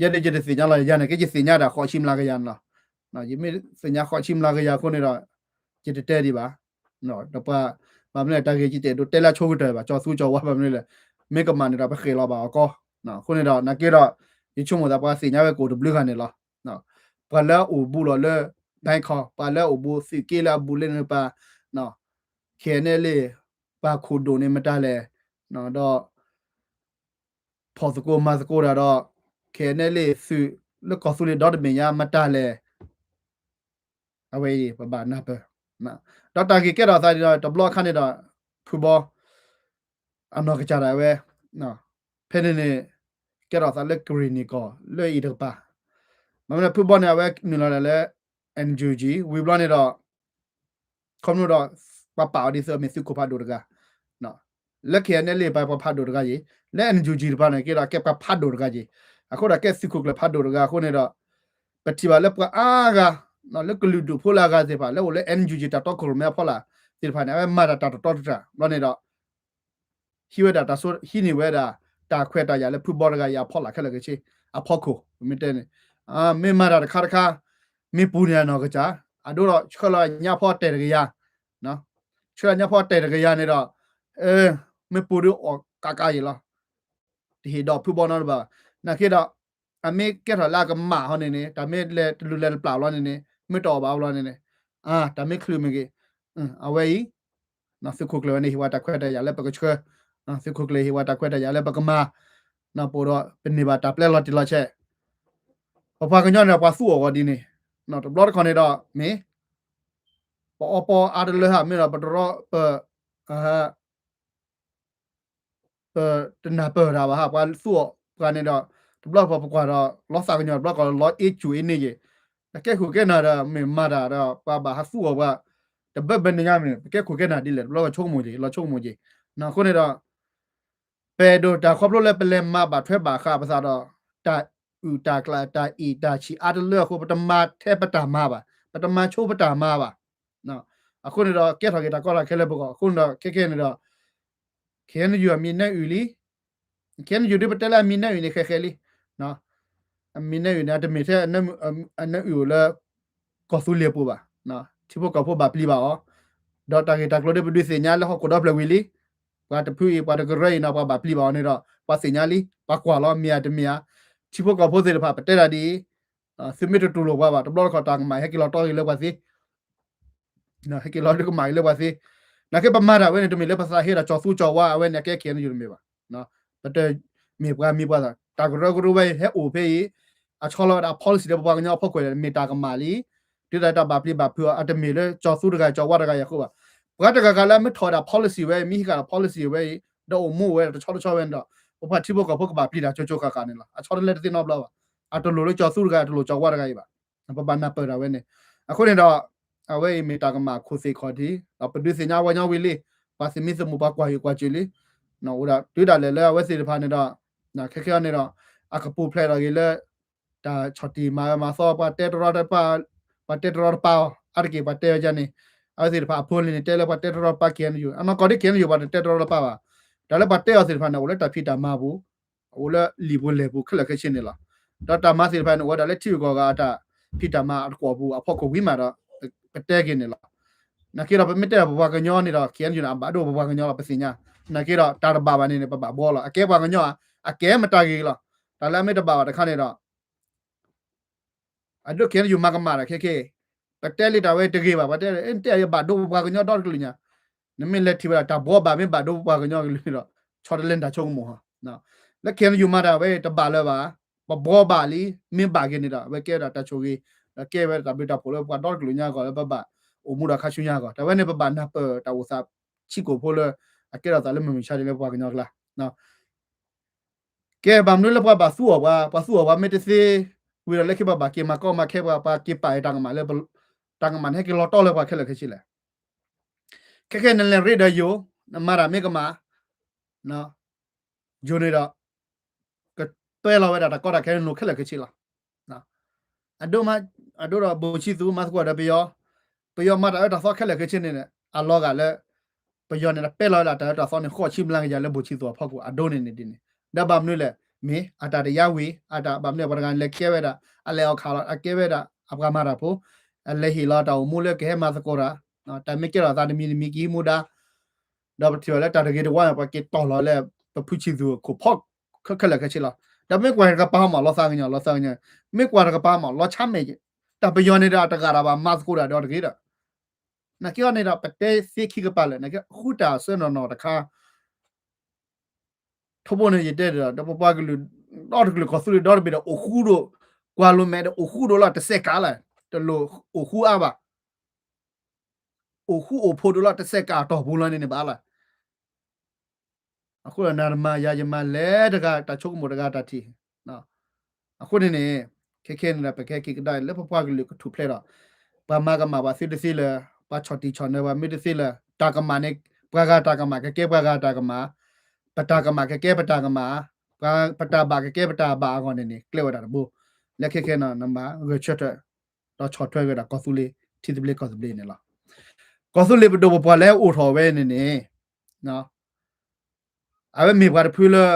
ယဲဒၣ်ယတသ့ၣ်ညါလီၤ ယၤန့ၣ်က့ ယသ့ၣ်ညါတၢ်ဃိးဆံမျးကယၤန့ၣ်လီၤ, ယမ့ၢ်သ့ၣ်ညါဃိးဆံမျးကယၤအဃိန့ၣ်ဒီး ယတတဲဒံးဘၣ်, ဒီးပှၤ ဘၣ်မနုၤလဲၣ် တၢ်ဂ့ၢ်ယတအဲၣ်ဒိးတဲလၢအဆိကတၢၢ်ဘၣ် ကၠီၤသူကၠီၤဝါဘၣ်မနုၤလဲၣ်, မ့ၢ်ကမၣ်န့ၣ်ဒီး ပဃဲၤလီၤဘၣ်အီၤကီ, အဃိန့ၣ်ဒီး နာ်က့ဒီး ယဆိကမိၣ်သးပှၤသ့ၣ်ညါဝဲကအိၣ်တဘျုးဂၤန့ၣ်လီၤ, ပှၤလၢအအိၣ်ဘူးလီၤလၢ ဘဲခီ ပှၤလၢအအိၣ်ဘူးသုးက့လၢအဘူးလၢနပၤ ခဲအံၤန့ၣ်လံ ပှၤခိၣ်ဒိၣ်န့ၣ်မတၤလဲၣ်, ဒီး ဖီၣ်သကိးမၤသကိးတၢ်ဒီး ခဲအံၤန့ၣ်လံ သုးလၢကီၢ်သူလ့ၤဒီတဘ့ၣ်ညါမတၤလဲၣ်, အဝဲအံၤ ပဘၣ်နၢ်ပၢၢ်, ဒီးတၢ်ဂ့ၢ်ကဲထီၣ်သးဒီး တဘျီအခါန့ၣ်ဒီး ဖုဘီ အနီၢ်ကစၢ်ဒၣ်ဝဲ ဖဲန့ၣ်န့ၣ် ကဲထီၣ်သးလၢကရ့ၣ်နံၣ်ကီၢ်လၢအံၤတကပၤ, မ့ၢ်မနုၤဖုဘီန့ၣ် အဝဲနုာ်လီၤဒၣ်လၢ NUG ဝံၤဘျီန့ၣ်ဒီး ခီဖျိဒီး ပှၤပာ်အီၤဒ်သိးမ့ၢ်သုးခိၣ်ဖးဒိၣ်တဂၤ, လၢ ခဲအံၤန့ၣ်လံ ပှၤဖးဒိၣ်တဂၤယ့ၣ်, လၢ NUG တဖၣ်န့ၣ်က့ဒီး ကဲပှၤဖးဒိၣ်တဂၤယ့ၣ်, အဃိဒီးကဲသုးခိၣ်ကျၢၢ်ဖးဒိၣ်တဂၤအဃိန့ၣ်ဒီး ပထံၣ်ဘၣ်လၢပှၤအါဂၤ လၢကလုာ်ဒူၣ်ဖိလၢအဂၤသ့ၣ်တဖၣ် လၢအိၣ်လၢ NUG တၢ်တီခိၣ်ရိၣ်မဲအဖီလာ်သ့ၣ်တဖၣ်န့ၣ် အဝဲမၤတၢ်တတီတတြၢ်ဘျီန့ၣ်ဒီး ဟံးဝဲဒၣ်တၢ်ဆိ ဟံးန့ၢ်ဝဲဒၣ် တၢ်ခွဲးတၢ်ယာ်လၢဖုဘီတဂၤအံၤအဖီလာ်ခဲလၢာ်ခဲဆ့ အဖီခိၣ် မ့ၢ်တဲန့ၣ်, မ့ၢ်မၤတၢ်တခါတခါ မ့ၢ်ပူၤန့ၢ်အနီၢ်ကစၢ် အဒိဒီးဆှၢလီၤညါဖီတဲာ်တကယၤ, ဆှၢလီၤညါဖီတဲာ်တကယၤန့ၣ်ဒီး မ့ၢ်ပူၤဒီးအီၣ်ကးကးယ့ၣ်လီၤ. တဟ့ၣ်ဒီးဖုဘီနီတဘျီဘၣ်. နာ်က့ဒီး အမ့ၢ်ကဲထီၣ်လၢအကမၣ်ဟီန့ၣ်န့ၣ် တၢ်မ့ၢ်လဲၤတလူၤလဲၤတပျၢ်ဘျီန့ၣ်န့ၣ် မ့ၢ်တအီၣ်ဘၣ်ဘျီန့ၣ်န့ၣ် တၢ်မ့ၢ်ချုးမ့ၢ်ဂ့ၤ အဝဲအံၤ သုးခိၣ်ကျၢၢ်ဝဲန့ၣ် ဟ့ၣ်ဝဲတၢ်ခွဲးတၢ်ယာ်လၢပကဆှၢ, သုးခိၣ်ကျၢၢ်ဟ့ၣ်ဝဲတၢ်ခွဲးတၢ်ယာ်လၢပကမၤ, ပအိၣ်ဒီးပန့ၢ်ဘၣ်တၢ်ပျဲလီၤတံၢ်လီၤဆဲး, ပပှၤကညီန့ၣ်ဒီးပှၤသူအီၤဂီၤဒ်န့ၣ်, တဘျီတခီၣ်န့ၣ်ဒီး မ့ၢ် ပအီပီအါတလၢဧါ မ့ၢ်ဒီးပတရီ ပ ပတနၢ်ပၢၢ်တၢ်ဘၣ်ဟါ ပှၤသူအီၤပှၤန့ၣ်ဒီး တဘျီပပကွၢ်ဒီး လီသးကညီၤတဘျီကီးလီအ့ၣ်စူၣ်အ့ၣ်န့ၢ်က့ၤ, ပကဲခိၣ်ကဲနၢ်ဒီး မ့ၢ်မၤတၢ်ဒီး ပှၤဘၣ်ဟးသူအီၤပှၤ တဘၢဘၢန့ၣ်ညါမ့ၢ် ပကဲခိၣ်ကဲနၢ်ဒ်လဲၣ် တဘျီကီးဆိကမိၣ်က့ၤ လီၤဆိကမိၣ်က့ၤ, အဃိန့ၣ်ဒီး ပအဲၣ်ဒိးတၢ်ခီဖျိလၢပလဲၤမၤဘၣ်ထွဲဘၣ်ဃးပသးဒီး တၢ်အုၣ်တၢ်ကျၢ်တၢ်အ့ၣ်တၢ်ဆံးအါတလၢအဃိ ပတမၤထဲပတၢ်မၤဘၣ်, ပတမၤဆိပတၢ်မၤဘၣ်. အဃိန့ၣ်ဒီး ကဲထီၣ်က့ၤတၢ်ကီတၢ်ခဲလၢပဂီၢ် အဃိန့ၣ်ဒီး ခဲခဲန့ၣ်ဒီး ခဲအံၤနယူၤအမံၤနၢအုၣ်လံ, ခဲအံၤနယူၤဒ်ပတဲလၢအမံၤနၢအုၣ်န့ၣ် ဃဲဃဲလံ အမံၤနၢအုၣ်န့ၣ် အတမ့ၢ်ထဲ အနၢအုၣ်အိၣ်လၢ ကီၢ်သူလ့ၤအပူၤဘၣ်. ထံဖိကီၢ်ဖိဘၣ်ပျံၤဘၣ်အီၤ, ဒီးတၢ်ဂ့ၢ်တၢ်ကျိၤဒ်ပဒုးသ့ၣ်ညါလၢဟီၣ်ခိၣ်ဒီဖျၢၣ်ဝံၤလံ, ပှၤတဖုအံၤ ပှၤတကရၢအံၤနီၤ ပှၤဘၣ်ပျံၤဘၣ်အီၤန့ၣ်ဒီး ပှၤသ့ၣ်ညါလံ ပှၤကွၢ်လီၤ မ့ၢ်ဧါတမ့ၢ်ဧါ. ထံဖိကီၢ်ဖိသ့ၣ်တဖၣ် ပတဲတၢ်ဒ်အံၤ, သုမ့ၢ်တတူၢ်လိာ်ပှၤဘၣ် တဘျီတခီၣ်တၢ်ကမၣ်ဟဲက့ၤလီၤတီဂ့ၤလၢပှၤသ့ ဟဲက့ၤလီၤတကမၣ်က့ၤလၢပှၤသ့, နာ်က့ပမၤတၢ်ဝဲန့ၣ် တမ့ၢ်လၢပသးဟ့ဒီးကၠီၤသူကၠီၤဝါ အဝဲန့ၣ်အကဲ ခဲအံၤနယူၤတမ့ၢ်ဘၣ်. ပတမ့ၢ်ပှၤမံၤပှၤသၣ် တၢ်ကရၢကရိဝဲအံၤ ဟဲအိၣ်ဖဲအံၤ, အဆီလီၤဝဲဒၣ် policy ဒီးပပှၤကညီအဖီခိၣ်န့ၣ် မ့ၢ်တၢ်ကမၣ်လံ. တုၤဒၣ်တၢ်ဘၣ်ပျံၤဘၣ်ဖုးအီၤ အတမ့ၢ်လၢကၠီၤသူတဂၤ ကၠီၤဝါတဂၤအံၤအဃိဘၣ်. ပှၤတဂၤဂၤလၢအမ့ၢ်ထီၣ်ဝဲဒၣ် policy ဝဲအံၤ မ့ၢ်ဟံးဃာ်ဒီး policy ဝဲအံၤ ဒီးအိၣ်မူဝဲဒၣ်တဆီတဆီဝဲန့ၣ်ဒီး ပပှၤထံဖိကီၢ်ဖိကဘၣ်ပျံၤတၢ်ကၠိကၠိဃၣ်ဃၣ်န့ၣ်လီၤ. အဆီတလဲတသ့နီတဘျီဘၣ်. အတလိၣ်လၢကၠီၤသူတဂၤ အတလိၣ်ကၠီၤဝါတဂၤအံၤဘၣ်. ပဘၣ်နၢ်ပၢၢ်တၢ်ဝဲန့ၣ်. အဃိန့ၣ်ဒီး အဝဲအံၤမ့ၢ်တၢ်ကမၣ်ခိၣ်သ့ၣ်ခီၣ်ထံး ဒီးပဒုးသ့ၣ်ညါဝဲညီဝံၤလံ. ပှၤသမံသမိး ပှၤကွၢ်ဟံၣ်ကွၢ်စၢၤလံ. အိၣ်ဒၣ်တုၤဒၣ်လဲာ်လၢအဝဲသ့ၣ်တဖၣ်န့ၣ်ဒီး ခဲခဲအံၤန့ၣ်ဒီး အကပူၤဖျဲးထီၣ်က့ၤလၢ တၢ်ဆီၣ်တံၢ်မၤအၢမၤသီ ပှၤတဲတရီတပါ ပှၤတဲတရီတပါအီၤ အါတက့ၢ်ပှၤတဲဝဲဒ်န့ၣ်, အဝဲသ့ၣ်တဖၣ်အဖိလံၤန့ၣ် တဲလၢပှၤတဲတရီတပါ ခဲအံၤနယူၤ အနီၢ်ကီၢ်ဒ် ခဲအံၤနယူၤ ပှၤတတဲတရီတပါဘၣ်. တၢ်လၢပှၤတဲအီၤသ့ၣ်တဖၣ်န့ၣ် အိၣ်လၢတၢ်ဖံးတၢ်မၤပူၤ, အိၣ်လၢလံာ်ပူၤလဲၢ်ပူၤခဲလၢာ်ခဲဆ့န့ၣ်လီၤ. ဒီးတၢ်မၤသ့ၣ်တဖၣ်န့ၣ် အိၣ်ဝဲဒၣ်လၢထံဂုၤကီၢ်ဂၤအတၢ်ဖံးတၢ်မၤအတကွီၢ်ပူၤအဖီခိၣ်ဝံၤမးဒီး ပတဲက့ၤန့ၣ်လီၤ. နာ်က့ဒီးပမ့ၢ်တဲဒီးပပှၤကညီန့ၣ်ဒီး ခဲအံၤနယူၤန့ၣ် အဘၣ်ဒိပပှၤကညီလီၤ ပသ့ၣ်ညါ. နာ်က့ဒီးတၢ်တဘၣ်ဘၣ်န့ၣ်န့ၣ် ပဘၣ်ဘှီလီၤ. အကဲပှၤကညီဧါ, အကဲမတၤဂ့ၤလီၤ. တၢ်လၢအမ့ၢ်တဘၣ်ဘၣ်တခါန့ၣ်ဒီး အဒိ ခဲအံၤနယူၤမၤကမၣ်ဒီး ခဲခဲ ပတဲလံတၢ်ဝဲတဂ့ၤဘၣ်, ပတဲလံ တဲအံၤဘၣ်ဒိပပှၤကညီဒီတကလုာ်ညါ. နမ့ၢ်လဲၤထံၣ်ဝဲဒၣ်တၢ်ဘှီဘၣ် မ့ၢ်ဘၣ်ဒိပပှၤကညီကလုာ်န့ၣ်ဒီး ဆီတလဲနတၢ်ဆိကမိၣ်ဟီ. လၢခဲအံၤနယူၤမၤတၢ်ဝဲတဘၣ်လၢၤဘၣ်, ပဘှီဘၣ်လံ မ့ၢ်ဘၣ်က့ၤန့ၣ်ဒီး အဝဲကဲဝဲဒၣ်တၢ်ဆိၣ်ဂ့ၤ, ဒီးကဲဝဲဒၣ်တၢ်ဘျုးတၢ်ဖှိၣ်လၢပပှၤဒီတကလုာ်ညါအဂီၢ် လၢပဘၣ်အိၣ်မူဒီးခါဆူညါအဂီၢ်. တၢ်ဝဲန့ၣ်ပဘၣ်နၢ်ပၢၢ်တၢ်အိၣ်သးဆံးကိာ်ဖိလၢ အကဲထီၣ်သးလၢမုၢ်မဆါတနံၤလၢပပှၤကညီအကျါ ကဲဘၣ်မနုၤလၢပှၤဘၣ်သူအီၤပှၤ, ပှၤသူအီၤပှၤမ့ၢ်တသ့, ဝံၤဒီးလၢခံပှၤဘၣ်က့ၤမၤကီမၤခဲပှၤ, ပှၤက့ၤပာ်အတၢ်ကမၣ်လၢ တၢ်ကမၣ်န့ၣ်ဟဲက့ၤလီၤတီလၢပှၤခဲလၢာ်ခဲဆ့လဲၣ်. ခဲခဲနလဲၤရ့ဒီးယိၤ, နမၤတၢ်မ့ၢ်ကမၣ်, ယိၤန့ၣ်ဒီး ကတွဲလီၤဝဲဒၣ်တၢ်ကီတၢ်ခဲန့ၣ်ခဲလၢာ်ခဲဆ့လီၤ. အဒိ အဒိဒီးဘိၣ်ဆံသူမၤသကိးဒီးပယီၤ, ပယီၤမၤတၢ်အၢတၢ်သီခဲလၢာ်ခဲဆ့န့ၣ် အလီၤဂာ်လၢ ပယီၤန့ၣ်ဒီးပဲလီၤဝဲဒၣ်တၢ်အၢတၢ်သီန့ၣ် ဃိးဆံမျးကယၤလၢဘိၣ်ဆံသူအဖီခိၣ် အဒိန့ၣ်န့ၣ်ဒ်န့ၣ်. ဒီးဘၣ်မနုၤလဲၣ်, မ့ၢ်အတၢ်တယါဝံၤ အတၢ်ဘၣ်မနုၤလဲၣ် ပှၤတဂၤန့ၣ်လဲၤကဲဝဲဒၣ် အလဲၤအီၣ်ခးလီၤ အကဲဝဲဒၣ် အပှၤမၤတၢ်ဖိ, အလဲၤဟ့ၣ်လီၤတၢ်အိၣ်မူလၢကဟဲမၤသကိးတၢ်, တၢ်မ့ၢ်ကဲထီၣ်သးတမံၤတမံၤကဟံးမူဒါ ဒီးပထံၣ်ဘၣ်လၢတၢ်တဂ့ၤတဝါန့ၣ် ပှၤက့ၤတီၢ်လီၤလၢ ပဖုဆံသူအခိၣ်ဖီ ခဲလၢာ်ခဲဆ့လီၤ. ဒီးမ့ၢ်ကွၢ်တကပၤမး လီၤသးကညီၤ လီၤသးကညီၤ, မ့ၢ်ကွၢ်တကပၤမး လီၤဆါမဲာ်, တၢ်ပယီၤန့ၣ်ဒီးတဂၤတၢ်ဘၣ်မၤသကိးတၢ်ဒီးတဂ့ၤဒီး, နာ်က့အီၤန့ၣ်ဒီး ပတဲသ့ခံကပၤလၢာ် နာ်က့ဃုတၢ်အဆၢနီၢ်နီၢ်တခါ ထီဘိန့ၣ်ယတဲဒီး ဒီးပပှၤကလုာ် ဒီတကလုာ်ကီၢ်သူလ့ၤဒီတဘ့ၣ်ဒီး အိၣ်ဃူဒိၣ်, ကွၢ်လိာ်မဲာ်ဒီး အိၣ်ဃူဒိၣ်လီၤတစဲးကးလၢ်, တလိၣ်အိၣ်ဃူအါဘၣ်, အိၣ်ဃူအိၣ်ဖိးဒိၣ်လီၤတစဲးကးအတီၢ်ပူၤလီၤန့ၣ်န့ၣ်ဘၣ်လီၤ. အဃိဒီးနၤတမၤယၤယမၤလဲၤတဂၤ တၢ်ဆိကမိၣ်တဂၤတၢ်ထံၣ် အဃိန့ၣ်န့ၣ် ခဲခဲန့ၣ်ဒီး ပကဟဲက့ၤကဒါလၢပပှၤကလုာ်ကထူၣ်ဖျဲးဒီး ပှၤမၤကမၣ်ပှၤသုတသ့လၢၤ, ပှၤဆီၣ်တံၢ်ဆီၣ်နၢၤပှၤမ့ၢ်တသ့လၢၤ, တၢ်ကမၣ်န့ၣ် ပှၤဂၤတၢ်ကမၣ်ကကဲပှၤဂၤတၢ်ကမၣ်, ပတၢ်ကမၣ်ကကဲပတၢ်ကမၣ်, ပတၢ်ဘၣ်ကကဲပတၢ်ဘၣ်အဂီၢ်န့ၣ်န့ၣ် ကျဲဝဲဒၣ်တဘိ. လၢခဲခဲန့ၣ် နမၤဂဲၤဆၢထၢၣ် ဒီးဆီၣ်ထွဲက့ၤဒီးကီၢ်သူလ့ၤ ထံသဘျ့ကီၢ်သဘျ့န့ၣ်လီၤ. ကီၢ်သူလ့ၤပဒိၣ်ပပှၢ်လၢအိၣ်ထီၣ်ဝဲန့ၣ်န့ၣ် အဝဲမ့ၢ်ပှၤတဖုလၢ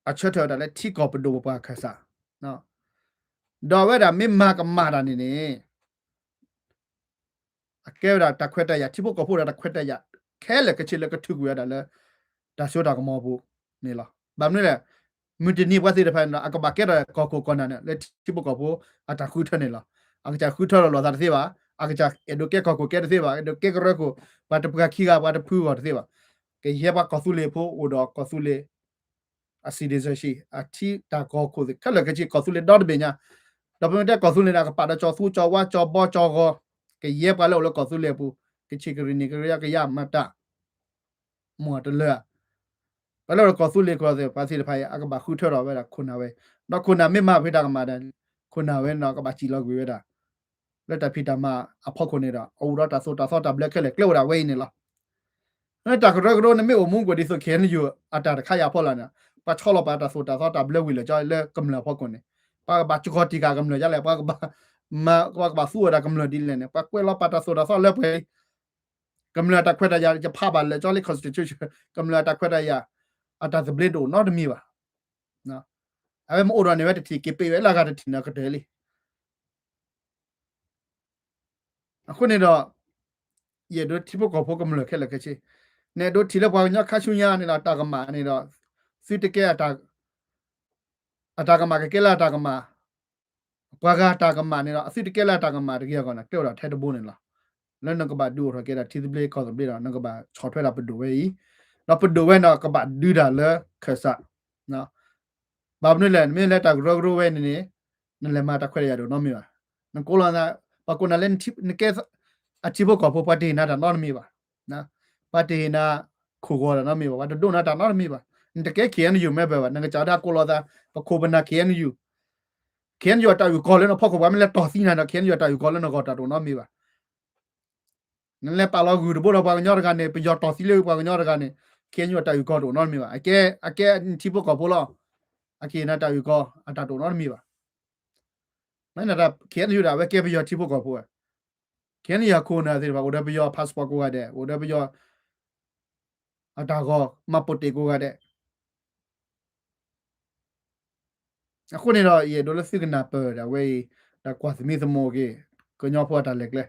အဆၢထၢၣ်ဝဲဒၣ်လၢထံကီၢ်ပဒိၣ်ပပှၢ်ခၢၣ်စး, ဒီးအဝဲဒၣ်မ့ၢ်မၤကမၣ်တၢ်န့ၣ်န့ၣ် အကဲဝဲဒၣ်တၢ်ခွဲးတၢ်ယာ် ထံဖိကီၢ်ဖိဒီးတၢ်ခွဲးတၢ်ယာ် ခဲလၢာ်ခဲဆ့လၢကထုးကွံာ်ဝဲဒၣ်လၢ တၢ်စိတၢ်ကမီၤအပူၤန့ၣ်လီၤ. ဘၣ်မနုၤလဲၣ်, မုၢ်တနံၤပှၤသ့ၣ်တဖၣ်န့ၣ်ဒီး အကဘၣ်ကဲထီၣ်ကီၢ်ခိၣ်ကီၢ်နၢ်န့ၣ် လၢထံဖိကီၢ်ဖိအတၢ်ဃုထၢန့ၣ်လီၤ. အကစၢ်ဃုထၢလီၤလိာ်သးတသ့ဘၣ်, အကစၢ်အဲၣ်ဒိးကဲကီၢ်ခိၣ်ကဲတသ့ဘၣ်, အဲၣ်ဒိးကဲကရၢခိၣ် ပှၤတပှၤခံဂၤ ပှၤတဖုဂီၢ်တသ့ဘၣ်. ကယဲၢ်ပှၤကီၢ်သူလ့ၤဖိအိၣ်ဒီးကီၢ်သူလ့ၤ အ citizenship အထံတၢ်ကီၢ်ခိၣ်သ့ၣ် ခဲလၢာ်ခဲဆ့ ကီၢ်သူလ့ၤဒီတဘ့ၣ်ညါ, ဒီးပမ့ၢ်တဲကီၢ်သူလ့ၤန့ၣ် အကပာ်ဒီးကၠီၤသူကၠီၤဝါကၠီၤဘီကၠီၤဂီၤ, ကယဲၢ်ပှၤလၢအိၣ်လၢကီၢ်သူလ့ၤအပူၤ, ကချ့ၣ်ကရံၣ်နံၣ်ကရံၣ်အကယၤမၤတၢ် မ့ၢ်တလၢာ် ပှၤလၢအိၣ်လၢကီၢ်သူလ့ၤကီၢ်သ့ၣ် ပှၤသ့ၣ်တဖၣ်အံၤ အကဘၣ်ဃုထၢထီၣ်ဝဲဒၣ်ခိၣ်နၢ်ဝဲ, ဒီးခိၣ်နၢ်မ့ၢ်မၤဖဲတၢ်ကမၣ်ဒီး ခိၣ်နၢ်ဝဲန့ၣ်ဒီး ကဘၣ်စံၣ်လီၤကွံာ်ဝဲဒၣ် လၢတၢ်ဖံးတၢ်မၤအဖီခိၣ်န့ၣ်ဒီး အအိၣ်ဒီးတၢ်သိၣ်တၢ်သီတၢ်ဘျၢခဲလၢာ်ကျဲအိၣ်ဒၣ်ဝဲအံၤန့ၣ်လီၤ. တၢ်ကရၢကရိန့ၣ်မ့ၢ်အိၣ်မူကွံာ်ဒ်သိး ခ့ၣ်အဲၣ်ယူၣ် အတၢ်တခါအံၤအဖီလာ်န့ၣ် ပှၤဆီလီၤပာ်တၢ်သိၣ်တၢ်သီတၢ်ဘျၢဝံၤလၢာ်ကၠီလၢကမျၢၢ်အဖီခိၣ်န့ၣ် ပှၤကဘၣ်စှီၤတံၢ်ဃာ်ကမျၢၢ်ဒ်လဲၣ်, ပှၤကဘၣ် ပှၤကဘၣ်သူအီၤတၢ်ကမျၢၢ်ဒ်လဲၣ်န့ၣ် ပှၤကွဲးလီၤပာ်တၢ်သိၣ်တၢ်သီလၢပှဲၤ ကမျၢၢ်တၢ်ခွဲးတၢ်ယာ် ယဖးဘၣ်လၢာ်ကၠီလၢ constitution ကမျၢၢ်တၢ်ခွဲးတၢ်ယာ် အတၢ်သဘျ့တအိၣ်နီတမံၤဘၣ်. အဝဲမ့ၢ်အိၣ်ဒီးန့ၣ်ဝဲတထံၣ်က့ၤပ့ၤဝဲလၢအဂၤတထံၣ်န့ၣ်ကတၢၢ်လံ. အဃိန့ၣ်ဒီး ယအဲၣ်ဒိးထံဖိကီၢ်ဖိကမျၢၢ်ခဲလၢာ်ခဲဆ့ နအဲၣ်ဒိးထံၣ်လၢပှၤကညီခါဆူညါန့ၣ်ဒီး တၢ်ကမၣ်န့ၣ်ဒီး သုတကဲ အတၢ်ကမၣ်ကကဲလၢအတၢ်ကမၣ် ပှၤဂၤတၢ်ကမၣ်န့ၣ်ဒီး အသုတကဲလၢအတၢ်ကမၣ်တဂ့ၤအဂီၢ်န့ၣ် ကျဲအိၣ်ဒီးထဲတဘိန့ၣ်လီၤ. လၢနကဘၣ်ဒုးအိၣ်ထီၣ်က့ၤဒီးထံသဘျ့ကီၢ်သဘျ့ဒီး နကဘၣ်ဆီၣ်ထွဲဒၣ်ပဒိၣ်ဝဲအံၤ, ဒီးပဒိၣ်ဝဲန့ၣ်ဒီး ကဘၣ်ဒုးတၢ်လၢခၢၣ်စး ဘၣ်မနုၤလဲၣ် နမ့ၢ်လဲၤတၢ်ကရၢကရိဝဲန့ၣ်န့ၣ် နလဲၤမၤတၢ်ခွဲးတၢ်ယာ်ဒိၣ်နီတမံၤဘၣ်. နကိးလီၤသး ပှၤကိးနၤလၢနကဲအထံဖိကီၢ်ဖိ ပှၤတဟ့ၣ်နၤတၢ်နီတမံၤဘၣ်. ပှၤတဟ့ၣ်နၤခိၣ်ဂီၤတၢ်နီတမံၤဘၣ်, ပှၤတဒိးနၤတၢ်နီတမံၤဘၣ်. နတကဲ ခ့ၣ်အဲၣ်ယူၣ် member ဘၣ်, နကစၢ်ဒၣ်ကိးလီၤသး ပခိၣ်ပနၢ် ခ့ၣ်အဲၣ်ယူၣ်, ခ့ၣ်အဲၣ်ယူၣ် အတၢ်အုၣ်ကီၤလၢနဖီခိၣ် ပှၤမ့ၢ်လဲၤတီၢ်သံနၤဒီး ခ့ၣ်အဲၣ်ယူၣ် အတၢ်အုၣ်ကီၤလၢနဂီၢ်တၢ်တအိၣ်နီတမံၤဘၣ်. နလဲၤပာ်လီၤဂုၢ်တဘိဒီးပှၤကညီတဂၤန့ၣ် ပယီၤတီၢ်သံလၢပှၤကညီတဂၤန့ၣ် ခ့ၣ်အဲၣ်ယူၣ် အတၢ်အုၣ်ကီၤတအိၣ်နီတမံၤဘၣ်. အကဲ အကဲထံဖိကီၢ်ဖိလီၤ. အက့ၤနၤတၢ်အုၣ်ကီၤ အတၢ်တအိၣ်နီတမံၤဘၣ်. မ့ၢ်နတၢ် ခ့ၣ်အဲၣ်ယူၣ် ဒၣ်ဝဲကဲပယီၤထံဖိကီၢ်ဖိဝဲ, ခ့ၣ်အဲၣ်ယူၣ် အခိၣ်နၢ်သ့ၣ်တဖၣ် အိၣ်ဒီးပယီၤ passport ကိးဂၤဒဲး, အိၣ်ဒီးပယီၤ အတၢ်ဂီၤ မှတ်ပုံတင် ကိးဂၤဒဲး. အဃိန့ၣ်ဒီး ယအဲၣ်ဒိးလၢသုကနၢ်ပၢၢ်ဒၣ်ဝဲအံၤ ဒီးကွၢ်သမံသမိးက့ၤ ကညီဖိအတၢ်လဲၤကျဲ.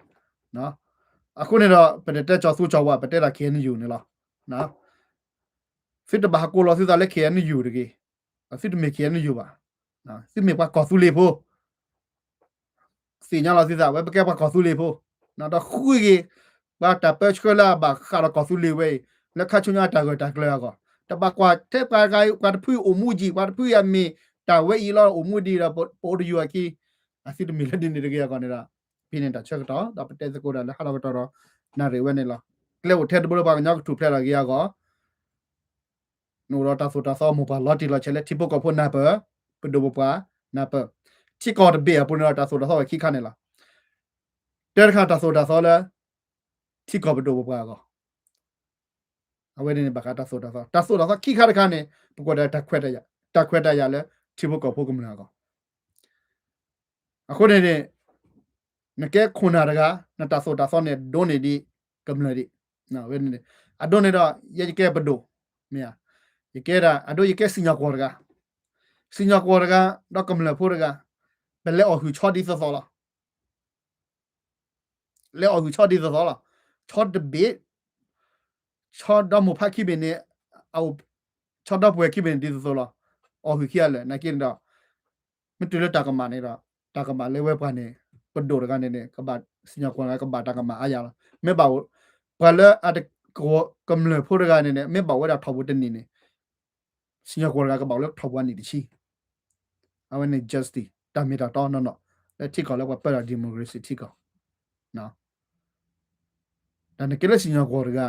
အဃိန့ၣ်ဒီး ပတတဲကၠီၤသူကၠီၤဝါ ပတဲဒၣ် ခ့ၣ်အဲၣ်ယူၣ် န့ၣ်လီၤ. သုတဘၣ်ဟးကိးလီၤသုသးလၢ ခ့ၣ်အဲၣ်ယူၣ် တဂ့ၤ, သုတမ့ၢ် ခ့ၣ်အဲၣ်ယူၣ် ဘၣ်. သုမ့ၢ်ပှၤကီၢ်သူလ့ၤဖိ သ့ၣ်ညါလီၤသုသးဝဲ ပကဲပှၤကီၢ်သူလ့ၤဖိ, ဒီးဃုက့ၤ ပှၤတၢ်ပၢဆှၢလၢအဘၣ်ဃးဒီးကီၢ်သူလ့ၤဝဲအံၤ လၢခါဆူညါအတၢ်ဂၢၢ်တၢ်ကျၢၤအဂီၢ်, တဘၣ်ကွၢ်ထဲပှၤဂၤ ပှၤတဖုအိၣ်မူဒံး ပှၤတဖုအံၤအမ့ၢ်တၢ်ဝဲအံၤလီၤ အိၣ်မူဒံးဒီး ပအိၣ်တယုၢ်အခံ, အသုတမ့ၢ်လၢဒ်န့ၣ်တဂ့ၤအဂီၢ်န့ၣ်ဒီး ဖဲန့ၣ်တၢ်ဆၢကတီၢ် ဒီးပတဲသကိးတၢ်လၢဟးထီၣ်ကတီၢ်ဒီး နၣ်ရံၣ်ဝဲန့ၣ်လီၤ. ကျဲအိၣ်ထဲတဘိလၢပှၤကညီကထူၣ်ဖျဲးလီၤက့ၤအဂီၢ် နအိၣ်ဒီးတၢ်သိၣ်တၢ်သီ မိၢ်ပှၢ်လီၤတံၢ်လီၤဆဲးလၢထံဖိကီၢ်ဖိနၢ်ပၢၢ်, ပဒိၣ်ပပှၢ်နၢ်ပၢၢ်, ထံကီၢ်တဘ့ၣ်အပူၤန့ၣ်ဒီး တၢ်သိၣ်တၢ်သီဝဲခံခါန့ၣ်လီၤ. တၢတခါတၢ်သိၣ်တၢ်သီလၢ ထံကီၢ်ပဒိၣ်ပပှၢ်အဂီၢ်, အဝဲန့ၣ်န့ၣ်ဘၣ်ဃးတၢ်သိၣ်တၢ်သီ, တၢ်သိၣ်တၢ်သီခံခါတခါန့ၣ် ပကိးဒီးတၢ်ခွဲးတၢ်ယာ်, တၢ်ခွဲးတၢ်ယာ်လၢထံဖိကီၢ်ဖိကမျၢၢ်အဂီၢ် အဃိန့ၣ်န့ၣ် နကဲခိၣ်နၢ်တဂၤ နတၢ်သိၣ်တၢ်သီန့ၣ် ဒိၣ်န့ၢ်ဒံးကမျၢၢ်ဒံး. အဒိန့ၣ်ဒီး ယဲယကဲပဒိၣ်, မ့ၢ်ဧါ, ယကဲဒၣ် အဒိယကဲစံၣ်ညီၣ်ကွီၢ်တဂၤ, စံၣ်ညီၣ်ကွီၢ်တဂၤ ဒီးကမျၢၢ်ဖိတဂၤ, ပလဲၤအီၣ်ဟုၣ်ဆီဒ်သိးသိးလီၤ. လဲၤအီၣ်ဟုၣ်ဆီဒ်သိးသိးလီၤ. ဆီတဘ့ၣ်, ဆီဒီမိၢ်ဖးခံဘ့ၣ်န့ၣ်, ဆီဒီပှဲၤခံဘ့ၣ်န့ၣ်ဒ်သိးသိးလီၤ. အီၣ်ဟုၣ်ခံဂၤလၢာ် နာ်က့န့ၣ်ဒီး မ့ၢ်တုၤလၢတၢ်ကမၣ်န့ၣ်ဒီး တၢ်ကမၣ်လၢဝဲပှၤန့ၣ် ပဒိၣ်တဂၤန့ၣ်န့ၣ် ကဘၣ်စံၣ်ညီၣ်ကွီၢ်တဂၤ ကဘၣ်တၢ်ကမၣ်အါယၤလီၤ. မ့ၢ်ဘၣ် ပှၤလၢအတကမျၢၢ်ဖိတဂၤန့ၣ်န့ၣ် မ့ၢ်ဘၣ်ဝဲဒၣ်ထီၣ်ပူၤတနံၣ်န့ၣ် စံၣ်ညီၣ်ကွီၢ်တဂၤကဘၣ်လၢထီၣ်ပူၤအနံၣ်တဆံ. အဝဲန့ၣ် justice တၢ်မ့ၢ်တၢ်တီနီၢ်နီၢ် လၢထံကီၢ်လၢပှၤပၢတၢ် democracy ထံကီၢ် တၢ်နကဲလၢစံၣ်ညီၣ်ကွီၢ်တဂၤ,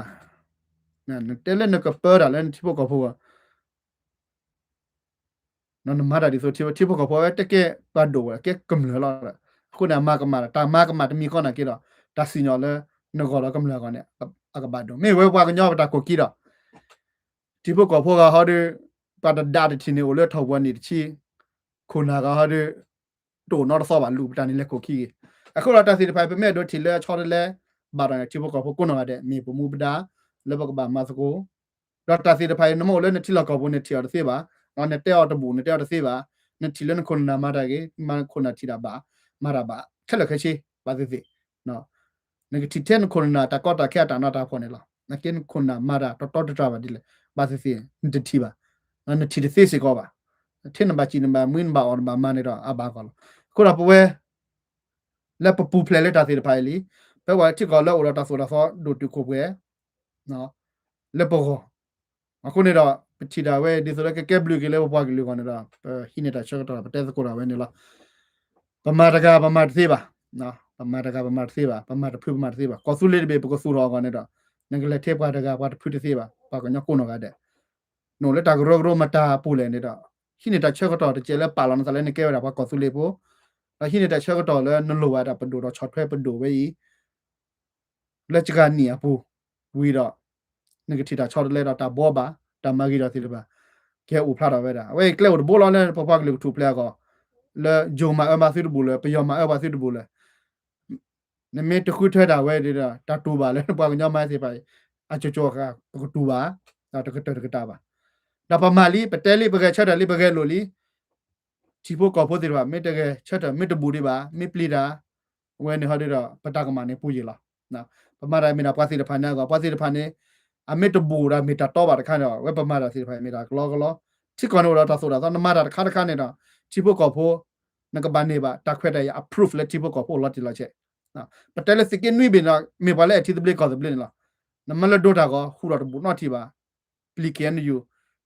နတဲလၢနကပၢတၢ်လၢနထံဖိကီၢ်ဖိအဂီၢ် နမၤတၢ်ဒ်သိးထံဖိကီၢ်ဖိဝဲတကဲပှၤဒိၣ်ဝဲ ကဲကမျၢၢ်လီၤ. အဃိန့ၣ် အမၤကမၣ် တၢ်မၤကမၣ်တမံၤဃီနာ်က့ဒီး တၢ်စံၣ်ညီၣ်လၢနဂီၢ်ဒီးကမျၢၢ်အဂီၢ်န့ၣ် အကဘၣ်ဒိၣ်. မ့ၢ်ဝဲပှၤကညီပတၢ်ကိၢ်ကံဒီး ထံဖိကီၢ်ဖိဂၤဟီဒီး ပှၤတဒါတထံၣ်န့ၣ် အိၣ်လၢထီၣ်ပူၤအနံၣ်တဆံ, ခိၣ်နၢ်ဂၤဟီဒီး တအိၣ်နီတသီဘၣ် လူၤပတၢ်န့ၣ်လဲၤခိၣ်ခံဂ့ၤ. အဃိဒီးတၢ်သ့ၣ်တဖၣ်အံၤ ပမ့ၢ်အဲၣ်ဒိးထံၣ်လၢအဆီတလဲ ဘၣ်ဒီးန့ၣ် ထံဖိကီၢ်ဖိကိးနီၢ်ဂၤဒဲး မ့ၢ်ပမူပဒါ လၢပကဘၣ်မၤသကိး ဒီးတၢ်သ့ၣ်တဖၣ်အံၤ နမ့ၢ်အိၣ်လၢနထံလီၢ်ကီၢ်ပူၤန့ၣ် ထံၣ်အီၤတသ့ဘၣ်. နတဲအီၤတဘူၣ် နတဲအီၤတသ့ဘၣ်. နထံၣ်လၢနခိၣ်နနၢ်မၤတၢ်ဂ့ၤ မ့ၢ်နခိၣ်နၢ်ထံၣ်တၢ်ဘၣ် မၤတၢ်ဘၣ် ခဲလၢာ်ခဲဆ့ ဘၣ်သ့ၣ်သ့ၣ် နကထံၣ်ထဲနခိၣ်နနၢ်တၢ်ကီတၢ်ခဲအတၢ်နးတၢ်ဖှီၣ်န့ၣ်လီၤ. နာ်က့နခိၣ်နၢ်မၤတၢ်တတီတတြၢ်ဘၣ်ဒ်လဲၣ် ဘၣ်သ့ၣ်သ့ၣ် နတထံၣ်ဘၣ်. နထံၣ်တသ့စ့ၢ်ကီးဘၣ်. ထဲနဘၣ်စံၣ်နဘၣ်မှံနဘၣ်အီၣ်နဘၣ်မၤန့ၣ်ဒီးအါဘၣ်ကီးလီၤ. အဃိဒီးပဝဲ လၢပပူၤဖျဲးလၢတၢ်သ့ၣ်တဖၣ်အံၤလံ. ပဝဲထံကီၢ်လၢအိၣ်ဒီးတၢ်သိၣ်တၢ်သီဒိၣ်တုာ်ခိၣ်ပှဲၤ လၢပဂီၢ်. အဃိန့ၣ်ဒီး ပထံၣ်ဒၣ်ဝဲဒ်သိးလၢကကဲဘျုးက့ၤလၢပပှၤကလုာ်အဂီၢ်န့ၣ်ဒီး ပဟံးန့ၢ်တၢ်ဆၢကတီၢ် ပတဲသကိးဒၣ်ဝဲန့ၣ်လီၤ. ပမၤတဂၤပမၤတသ့ဘၣ်, ပမၤတဂၤပမၤတသ့ဘၣ်, ပမၤတဖုပမၤတသ့ဘၣ်, ကီၢ်သူလ့ၤတဘ့ၣ် ပကသူၣ်ထီၣ်အဂီၢ်န့ၣ်ဒီး နကလဲၤထဲပှၤတဂၤပှၤတဖုတသ့ဘၣ်, ပှၤကညီကိးနီၢ်ဂၤဒဲး နအိၣ်လၢတၢ်ကရၢကရိမတၤအပူၤလဲၣ်န့ၣ်ဒီး ဟံးန့ၢ်တၢ်ဆၢကတီၢ်တစဲးလၢပာ်လီၤနသးလၢနကဲဝဲဒၣ်ပှၤကီၢ်သူလ့ၤဖိ, ဒီးဟံးန့ၢ်တၢ်ဆၢကတီၢ်လၢနလိၣ်ဘၣ်တၢ်ပဒိၣ်ဒီးဆီၣ်ထွဲပဒိၣ်ဝဲအံၤ လၢစှၤနံၣ်အပူၤဝံၤဒီး နကထံၣ်တၢ်ဆီတလဲဒီးတၢ်ဘှီဘၣ် တၢ်မၤဂ့ၤထီၣ်သ့ၣ်တဖၣ် ကဟဲအိၣ်ဖျါထီၣ်ဝဲဒၣ်. အဝဲအံၤကျဲအိၣ်တဘိလီၤလၢပပှၤကလုာ်ကထူၣ်ဖျဲးအဂီၢ်, လၢယိၤမၤအၢပှၤသုတဘူၣ်လၢၤ ပယီၤမၤအၢပှၤသုတဘူၣ်လၢၤ နမ့ၢ်တဃုထၢတၢ်ဝဲဒီး တၢ်တူၢ်ဘၣ်လၢနပှၤကညီမၤသ့ၣ်တဖၣ်အံၤ အကၠိကၠိဃာ် ပကတူၢ်ဘၣ်, ဒီးတကတၢၢ်တကတၢၢ်ဘၣ်. ဒီးပမၤလံ ပတဲလံ ပဂဲၤဆၢထၢၣ်လံ ပဂဲၤလိာ်လံ ထံဖိကီၢ်ဖိသ့ၣ်တဖၣ် မ့ၢ်တဂဲၤဆၢထၢၣ် မ့ၢ်တဘူၣ်ဒံးဘၣ် မ့ၢ်ပျံၤတၢ် ဝဲန့ၣ်ဟီဒီး ပတၢ်ကမၣ်န့ၣ်ပူၤယံာ်လီၤ. ပမၤတၢ်မ့ၢ်ဒၣ်ပှၤသ့ၣ်တဖၣ်န့ၣ်အဂီၢ် ပှၤသ့ၣ်တဖၣ်န့ၣ် အမ့ၢ်တဘူၣ်ဒီးမ့ၢ်တၢ်တီဘၣ်တခါန့ၣ်ဒီး ဝဲပမၤတၢ်သ့ၣ်တဖၣ်မ့ၢ်ဒၣ်ကလီကလီ, ထံကီၢ်န့ၣ်အိၣ်ဒီးတၢ်သိၣ်တၢ်သီ နမၤတၢ်တခါတခါန့ၣ်ဒီး ထံဖိကီၢ်ဖိ နကဘၣ်န့ၢ်ဘၣ် တၢ်ခွဲးတၢ်ယာ် approve လၢထံဖိကီၢ်ဖိအလီၤတံၢ်လီၤဆဲး. ပတဲလၢသုးက့နွံဘ့ၣ်န့ၣ်ဒီး မ့ၢ်ပှၤလၢအဲၣ်ထံသဘျ့ကီၢ်သဘျ့န့ၣ်လီၤ. နမၤလၢဒိတၢ်ဂီၤ ဟူးထီၣ်တဘူၣ်နီတထံၣ်ဘၣ် ပျံၤ K N U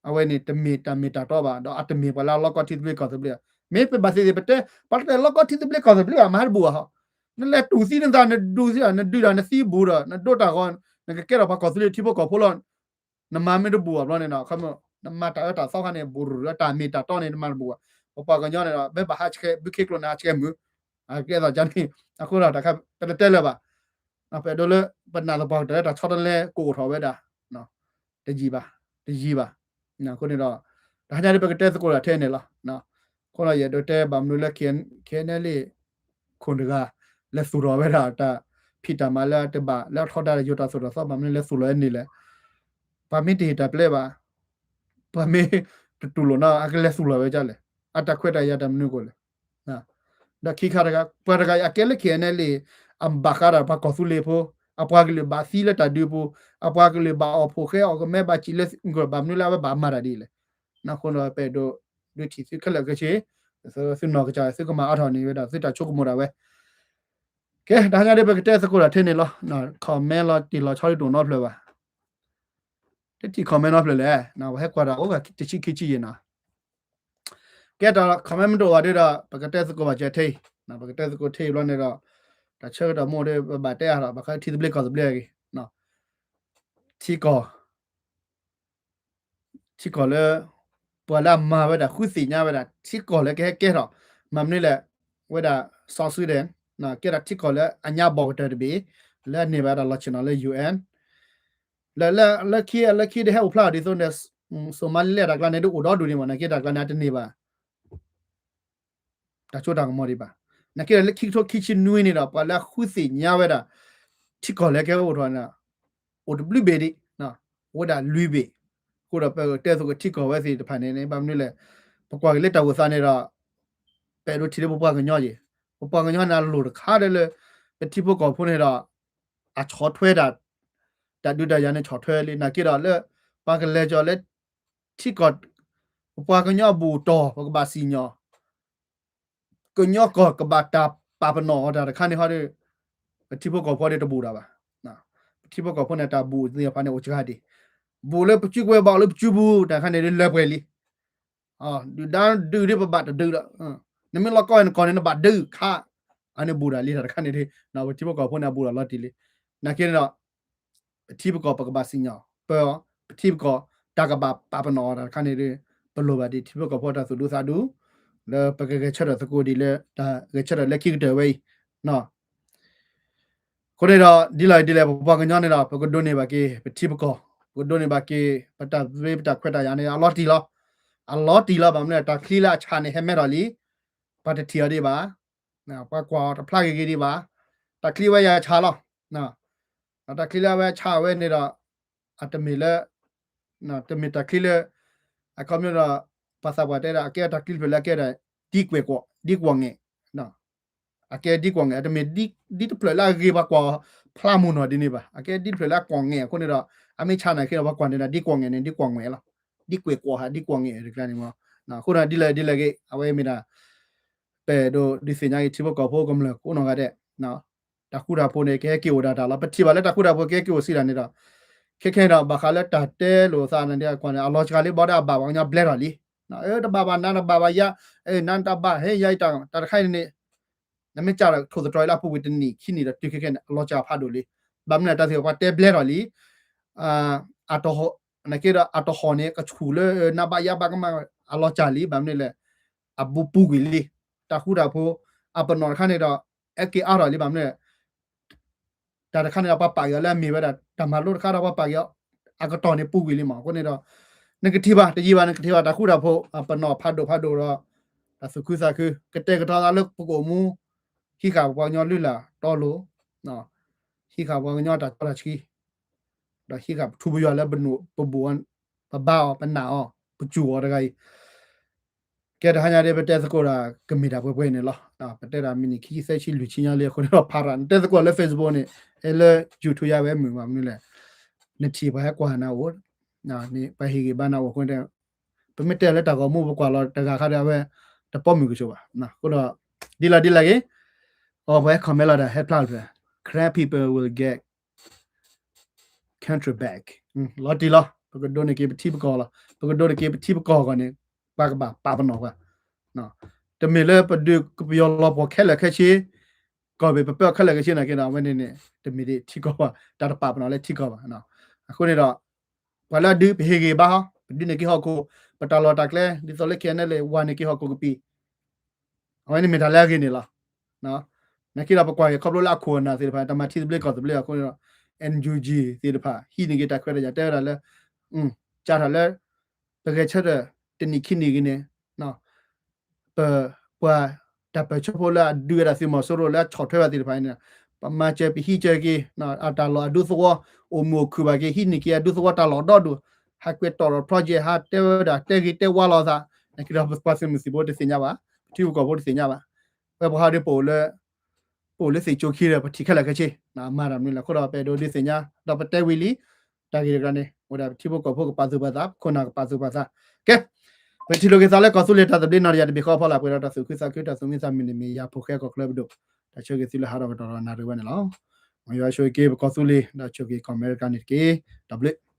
အဝဲန့ၣ် တမ့ၢ်တၢ်မ့ၢ်တၢ်တီဘၣ် ဒီးအတမ့ၢ်ပှၤလၢအလီၢ်ကီထံသဘျ့ကီၢ်သဘျ့ဘၣ်. မ့ၢ်ပဘၣ်သ့ၣ်သ့ၣ် ပတဲ ပှၤတလီၢ်ကီထံသဘျ့ကီၢ်သဘျ့ဘၣ် မၤတဘူၣ်ဘၣ်ဟီ, နလဲၤတူၢ်သံနသး နဒုးသံ နဒုးဒီးနသံဘူးဒီး နဒိတၢ်ဂီၤ နကကဲထီၣ်ပှၤကီၢ်သူလ့ၤထံဖိကီၢ်ဖိလီၤ. နမၤမ့ၢ်တဘူၣ်ဘၣ်ဘျီန့ၣ်ဒီး နမၤတၢ်အၢတၢ်သီခါန့ၣ် ဘူးရူၤလၢတၢ်မ့ၢ်တၢ်တီန့ၣ် နမၤတဘူၣ်ဘၣ်. ပပှၤကညီန့ၣ်ဒီး မ့ၢ်ဘၣ်ဟးဆှဲး ဘုခ့ကျိန့ၣ် ဟးဆှဲးမုာ် အကဲသိးကန့ၣ် အဃိဒီးတၢ်ခါ ပတတဲလၢၤဘၣ်. ပအဲၣ်ဒိးလၢ ပနာ်သပှၢ်ကတၢၢ်လၢတၢ်ဆီတလဲကအိၣ်ထီၣ်ဝဲဒၣ် တယံာ်ဘၣ်, တယံာ်ဘၣ်. အဃိန့ၣ်ဒီး တဟါညါဒ်ပကတဲသကိးတၢ်ထဲန့ၣ်လီၤ. အဃိဒီးယအဲၣ်ဒိးတဲဘၣ်မနုၤလၢ K N L A ခိၣ်တဂၤ လဲၤသူၣ်ထီၣ်ဝဲဒၣ်တၢ်ဖံးတၢ်မၤလၢအတဘၣ် လၢအထီဒါဒီးယိၤတၢ်သိၣ်တၢ်သီ ဘၣ်မနုၤလဲၤသူၣ်လီၤဝဲန့ၣ်လဲၣ်. ပှၤမ့ၢ်တဟ့ၣ်တၢ်ပျဲဘၣ်, ပှၤမ့ၢ်တတူၢ်လိာ်နီၤ အကလဲၤသူၣ်လီၤဝဲဒ်လဲၣ်, အတၢ်ခွဲးတၢ်ယာ်တၢ်မနုၤအဃိလဲၣ်. ဒီးခံခါတဂၤ ပှၤတဂၤအံၤအကဲလၢ K N L A အဘၣ်ဃးဒီးပှၤကီၢ်သူလ့ၤဖိ, အပှၤကလုာ်ဘၣ်သံလၢတၢ်ဒုးပူၤ, အပှၤကလုာ်ဘၣ်အီၣ်ဖိဃဲအီၣ်ကမဲဘၣ်စံးလၢ ဘၣ်မနုၤလၢအဝဲဘၣ်မၤတၢ်ဒ်လဲၣ်. အဃိဒီးပအဲၣ်ဒိး ဒုးထံၣ်သုခဲလၢာ်ခဲဆ့, သုနီၢ်ကစၢ် သုကမၤအါထီၣ်န့ၢ်ဝဲဒၣ် သုတၢ်ဆိကမိၣ်ဒၣ်ဝဲ. ကဲ တဟါညါဒ်ပကတဲသကိးတၢ်ထဲန့ၣ်လီၤ. comment လီၤတံၢ်လီၤဆီဒ်တအိၣ်နီတဖျၢၣ်ဘၣ်. တထံၣ် comment နီတဖျၢၣ်လဲၣ်, ပဟဲကွၢ်တၢ်အိၣ်ဂၤတဆံခံဆံယဲၢ်နီၤ. ကဲတၢ် comment မ့ၢ်တအိၣ်ဘၣ်ဒီး ပကတဲသကိးဘၣ်စၢၤထဲအံၤ, ပကတဲသကိးထဲအံၤဘျီန့ၣ်ဒီး တၢ်ဆၢကတီၢ်မ့ၢ်အိၣ်ဒီး ပဘၣ်တဲအါထီၣ် ဘၣ်ဃးထံသဘျ့ကီၢ်သဘျ့အဂ့ၢ်, ထံကီၢ် ထံကီၢ်လၢ ပှၤလၢအမၤဝဲဒၣ် ဃုသ့ၣ်ညါဝဲဒၣ် ထံကီၢ်လၢကဟဲကဲထီၣ် မၤမနုၤလဲၣ်, ဝဲဒၣ် စီၤစူဒဲၣ် ကဲဒၣ်ထံကီၢ်လၢအညါဘီၣ်ကတၢၢ်တဘ့ၣ် လၢအန့ၢ်ဘၣ်ဒၣ်လီၤဆ့ၣ်နီၤလၢ ယူၣ်အၣ် လၢ လၢ လၢခံ လၢခံဒ်ဟဲအိၣ်ဖျါအီၤဒ်သိးန့ၣ် စိၤမါလ့လၢတၢ်ကျါန့ၣ် ဒ်အိၣ်ဒီဒူၣ်န့ၣ်မး နာ်က့တၢ်ကျါန့ၣ် အတန့ၢ်ဘၣ် တၢ်စိတၢ်ကမီၤဒံးဘၣ်. နာ်က့ဒီးလၢခံကထိခံဆံနွံန့ၣ်ဒီး ပှၤလၢအဃုသ့ၣ်ညါဝဲဒၣ် ထံကီၢ်လၢကဟဲအိၣ်ထီၣ်န့ၣ် အိၣ်တဘျုးဘ့ၣ်ဒံး, အိၣ်ဝဲဒၣ်လွံၢ်ဘ့ၣ်. အဃိဒီးပကတဲသကိးထံကီၢ်ဝဲသ့ၣ်တဖၣ်န့ၣ် ဘၣ်မနုၤလဲၣ်, ပကွၢ်က့ၤလၢတၢ်အိၣ်သးန့ၣ်ဒီး ပအဲၣ်ဒိးထံၣ်လၢပပှၤကညီယ့ၣ်, ပပှၤကညီန့ၣ်အလိၣ်တခါဒီးလၢ ပထံဖိကီၢ်ဖိန့ၣ်ဒီး အဆီၣ်ထွဲတၢ် တၢ်ဒုးတၢ်ယၤန့ၣ်ဆီၣ်ထွဲလံ နာ်က့ဒီးလၢ ပှၤကလဲၤကီၤလၢ ထံကီၢ် ပပှၤကညီအဘူၣ်အတီၢ် ပကဘၣ်စံၣ်ညီၣ် ကညီကီၢ်ကဘၣ်တၢ်ပာ်ပနီၣ်အီၤတၢ်တခါန့ၣ်ဟီဒီး ပထံဖိကီၢ်ဖိဒီးတဘူၣ်တၢ်ဘၣ်. ပထံဖိကီၢ်ဖိန့ၣ် တၢ်ဘူၣ်သ့ၣ်တဖၣ်န့ၣ်အိၣ်စှၤဒံး, ဘူၣ်လၢပစုကဝဲၤဘၣ်အိၣ်လၢပစုပူၤ တၢ်တခါန့ၣ်ဒီးလၢပှဲၤလံ. ဒုၣ်ဒါဒုးဒ်ပဘၣ်တဒုးဒီး နမ့ၢ်လီၢ်ကီၢ်ဝဲနကီၢ်န့ၣ် နဘၣ်ဒုးခါ အန့ၣ်ဘူၣ်တၢ်လံတၢ်တခါန့ၣ်ဒီး ပထံဖိကီၢ်ဖိန့ၣ် အဘူၣ်တၢ်လီၤတံၢ်လံ. နာ်က့န့ၣ်ဒီး ပထံပကီၢ်ပကဘၣ်စံၣ်ညီၣ်ပၢအီၤ, ပထံပကီၢ် တၢ်ကဘၣ်ပာ်ပနီၣ်အီၤတၢ်တခါန့ၣ်ဒီး ပလိၣ်ဘၣ်ဒံးထံဖိကီၢ်ဖိတၢ်သူၣ်ဒူသးဒူ လၢပကဂဲၤဆၢထၢၣ်သကိးဒ်လၢ တၢ်ဂဲၤဆၢထၢၣ်လၢခံကတၢၢ်ဝဲအံၤ အဃိန့ၣ်ဒီး ဒ်လဲၣ်ဒ်လဲၣ် ပပှၤကညီန့ၣ်ဒီး ပကဒိးန့ၢ်ဘၣ်က့ၤ ပထံပကီၢ်, ပကဒိးန့ၢ်ဘၣ်က့ၤ ပတၢ်သဘျ့ပတၢ်ခွဲးတၢ်ယာ်န့ၣ် အလီၤတံၢ်လီၤ, အလီၤတံၢ်လီၤ ဘၣ်မနုၤလဲၣ် တၢ်ချံလၢအဆးန့ၣ် ဟဲမဲထီၣ်လံ, ပှၤတထံၣ်အီၤဒံးဘၣ်, ပှၤကွၢ်အီၤတဖျါဂ့ၤဂ့ၤဒံးဘၣ်, တၢ်ချံဝဲယၤဆးလီၤ, ဒီးတၢ်ချံလၢအဝဲဆးဝဲန့ၣ်ဒီး အတမ့ၢ်လၢ တမ့ၢ်တၢ်ချံလၢ အခီပညီဒီး ပှၤသးပှၢ်တဲဒၣ် အကဲတၢ်ချံတဖျၢၣ်လၢအကဲဒၣ် ဒ်ကွဲးကွီၢ် ဒ်ကွီၢ်ငဲၢ်, အကဲဒ်ကွီၢ်ငဲၢ် အတမ့ၢ်ဒ်တဖျၢၣ်လၢအဂ့ၤပှၤကွၢ် ဖျါမိၢ်နီၢ်ဒ်န့ၣ်ဘၣ်, အကဲဒ်တဖျၢၣ်လၢအကွီၢ်ငဲၢ်အဃိန့ၣ်ဒီး အမ့ၢ်ဆးနာ်က့ဒီး ပှၤကွၢ်န့ၣ်ဒၣ် ဒ်ကွီၢ်ငဲၢ်န့ၣ် ဒ်ကွီၢ်ငဲၢ်လီၤ, ဒ်ကွဲးကွီၢ်ဧါ ဒ်ကွီၢ်ငဲၢ်တကျါန့ၣ်မ့ၢ်, အဃိဒီးဒ်လဲၣ်ဒ်လဲၣ်ဂ့ၤ အဝဲမ့ၢ်ဒၣ် ပအဲၣ်ဒိးဒုးသ့ၣ်ညါက့ၤထံဖိကီၢ်ဖိကမျၢၢ်ကိးနီၢ်ဂၤဒဲး, တၢ်ဃူတၢ်ဖိးန့ၣ် ကဟဲက့ၤအိၣ်ဒၣ်တၢ်လီၤ. ပထံၣ်ဘၣ်လၢတၢ်ဃူတၢ်ဖိးကဟဲက့ၤအိၣ်စံးဒၣ်န့ၣ်ဒီး ခဲခဲဒီး ဘၣ်ဃးလၢတၢ်တဲလိာ်သးန့ၣ် အလီၤစှၤလံ ဘၣ်ဒီးအဘၣ်ပှၤကညီဘျဲထီၣ်လံ, တဘၣ်ဘၣ်နၤတဘၣ်ဘၣ်ယၤ, နၤတဘၣ်ဟဲယၤအံၤ တၢ်တခါအံၤန့ၣ် နမ့ၢ်စးဒီးထိၣ်သတြီၤအံၤလၢအပူၤကွံာ်တနံၣ်ခံနံၣ်ဒီးတုၤခဲခဲန့ၣ် အလီၤစှၤဖးဒိၣ်လံ. ဘၣ်မနုၤလဲၣ် တၢ်သ့ၣ်တဖၣ်တဲဘျဲထီၣ်လံ, အတဟီၣ် နက့ဒီးအတဟီၣ်န့ၣ် ကဆူၣ်လၢနဘၣ်ယၤဘၣ်ကမၣ် အလီၤစှၤလံ. ဘၣ်မနုၤလဲၣ် အဘူးပူၤကွံာ်လံ. တၢ်ဃူတၢ်ဖိး အပနီၣ်တခါန့ၣ်ဒီး အဲၣ်က့ၤအါထီၣ်လံ. ဘၣ်မနုၤလဲၣ် တၢ်တခါန့ၣ်ဒီး ပှၤပာ်က့ၤအီၤလၢအမ့ၢ်ဝဲဒၣ် တၢ်မၤလိတခါဒီး ပှၤပာ်က့ၤအီၤ အကတီၢ်န့ၣ်ပူၤကွံာ်လံမး. အဃိန့ၣ်ဒီး နကထံၣ်ဘၣ် တယံာ်ဘၣ် နကထံၣ်ဘၣ် တၢ်ဃူတၢ်ဖိး အပနီၣ်ဖးဒိၣ်ဖးဒိၣ်ဒီး တၢ်သူၣ်ခုသးခု ကတဲာ်ကတီၤသးလၢပကအိၣ်မူ ဟံးဃာ်ပှၤကညီလုၢ်လၢ်တီလိၤ, ဟံးဃာ်ပှၤကညီတၢ်စီတၢ်ဆှံ, ဒီးဟံးဃာ်ပထူပယွၤလၢပနုာ်ပဘူးအီၤ ပဘါအီၤ ပနာ်အီၤ ပစူၢ်အီၤတဂၤအံၤ ကဲတဟါညါဒ် ပတဲသကိးဒီး ကမ့ၢ်တၢ်ပှဲၤပှဲၤန့ၣ်လီၤ. ပတဲဒၣ်မံးနံးခံဆံသၢဆံလွံၢ်ဆံညါလံ အဃိန့ၣ်ဒီး ဖးရၣ် နတဲသကိးလၢ Facebook န့ၣ် လၢ YouTube ယါဝဲမုာ်ဘၣ်မနုၤလဲၣ် နထံၣ်ပှၤဟဲကွၢ်နၤအိၣ်, ပှၤဟ့ၣ်ဂံၢ်ဘါနၤအိၣ်အဃိန့ၣ် ပမ့ၢ်တဲလၢတၢ်ဂီၤမူ ပကွၢ်လီၤတဂၤခါဒီး အဝဲတပိာ်မုၢ်ကဆိးဘၣ်. အဃိဒီး ဒ်လဲၣ်ဒ်လဲၣ်ဂ့ၤ အပှၤဟဲ comment လီၤဒီး ဟဲဖျါလၢ Karen people will get country back လီၤတံၢ်လီၤ. ပကဒိးန့ၢ်က့ၤပထံပကီၢ်လီၤ. ပကဒိးန့ၢ်က့ၤပထံပကီၢ်အဂီၢ်န့ၣ် ပှၤကဘၣ်ပာ်ပနီၣ်ပှၤ. တမ့ၢ်လၢပဒုးကပယီၤလီၤပှီၢ်ခဲလၢာ်ခဲဆ့, ကီၢ်ဘ့ၣ်ပပၢၢ်ခဲလၢာ်ခဲဆ့နာ်က့ဒီး အဝဲန့ၣ်န့ၣ် တမ့ၢ်ဒ်ထံကီၢ်ဘၣ်, တၢ်တပာ်ပနီၣ်လၢထံကီၢ်ဘၣ်. အဃိန့ၣ်ဒီး ပှၤလၢအဒုး ပဟ့ၣ်ဂံၢ်ဘါဟီ, ပဒုးန့ၢ်က့ၤဟီၣ်ခိၣ်, ပတၢ်လီၢ်တၢ်ကျဲ ဒ်သိးလၢ KNLA ဝၤန့ၢ်က့ၤဟီၣ်ခိၣ်ကပံာ် အဝဲန့ၣ်မ့ၢ်တၢ်လၢအဂ့ၤန့ၣ်လီၤ. နာ်က့ဒီးပကွၢ်က့ၤခီဖျိလၢအခိၣ်အနၢ်သ့ၣ်တဖၣ် တၢ်မၤထံသဘျ့ကီၢ်သဘျ့အဃိန့ၣ်ဒီး NUG သ့ၣ်တဖၣ် ဟံးန့ၢ်က့ၤတၢ်ခွဲးတၢ်ယာ် တဲဝဲဒၣ်လၢ ကးထီၣ်လၢ ပဂဲၤဆၢထၢၣ်တနံၣ်ခံနံၣ်ဂ့ၤန့ၣ် ပပှၤတၢ်ပၢၢ်ဆၢဖိလၢအဒုးဝဲဒၣ်သုးမီၤစိရိၤလၢအဆီၣ်ထွဲဘၣ်သ့ၣ်တဖၣ်န့ၣ် ပမၤစၢၤပဟံးစၢၤက့ၤ အတၢ်လီၢ်အဒူသဝီ အိၣ်မုာ်အိၣ်ခုၣ်ဘၣ်က့ၤ ဟံးန့ၢ်က့ၤအဒူသဝီတၢ်လီၢ်ဒီဒူၣ် ဟးကွဲးတီၢ်ဒီး project ဟးတဲဝဲဒၣ်တဲဂ့ၤတဲဝါလိာ်သး နာ်က့ဒီးပပှၤသုးမုၢ်သံၣ်ဘိတသ့ၣ်ညါဘၣ် ပထံပကီၢ်ဖိတသ့ၣ်ညါဘၣ် ဝဲပှၤဟးဒီးပအိၣ်လၢ ပအိၣ်လၢသ့ၣ်ကၠိခံဒီး ပထံၣ်ခဲလၢာ်ခဲဆ့ မၤတၢ်မနုၤလဲၣ် အဃိဒီးပအဲၣ်ဒိးဒုးသ့ၣ်ညါ ဒီးပတဲဝံၤလံ တၢ်ဂ့ၢ်တခါန့ၣ် အိၣ်ဒၣ်ပထံဖိကီၢ်ဖိကပာ်သူၣ်ပာ်သး ပခိၣ်နၢ်ကပာ်သူၣ်ပာ်သး ကဲ ပထံၣ်လိာ်က့ၤသးလၢကီၢ်သူလ့ၤတၢ်သဘျ့နီၢ်တယၢ်တဘ့ၣ်ဃီအဖီလာ် ပှဲၤဒီးတၢ်သူၣ်ခုသးခု တၢ်သူၣ်မံသးမုာ်န့ၣ်မ့ၢ်ယၤဖိၣ်ဃဲကီၢ်ချၢပဒိၣ် တၢ်ဆၢဂ့ၤသုလၢဟးထီၣ်ကတီၢ်ဒီးနၣ်ရံၣ်ဝဲန့ၣ်လီၤ. မ်ယွၤဆိၣ်ဂ့ၤက့ၤပကီၢ်သူလ့ၤ ဒီးဆိၣ်ဂ့ၤကီၢ်အမဲရကၤန့ၣ်တက့ၢ်. တၢ်ဘျုး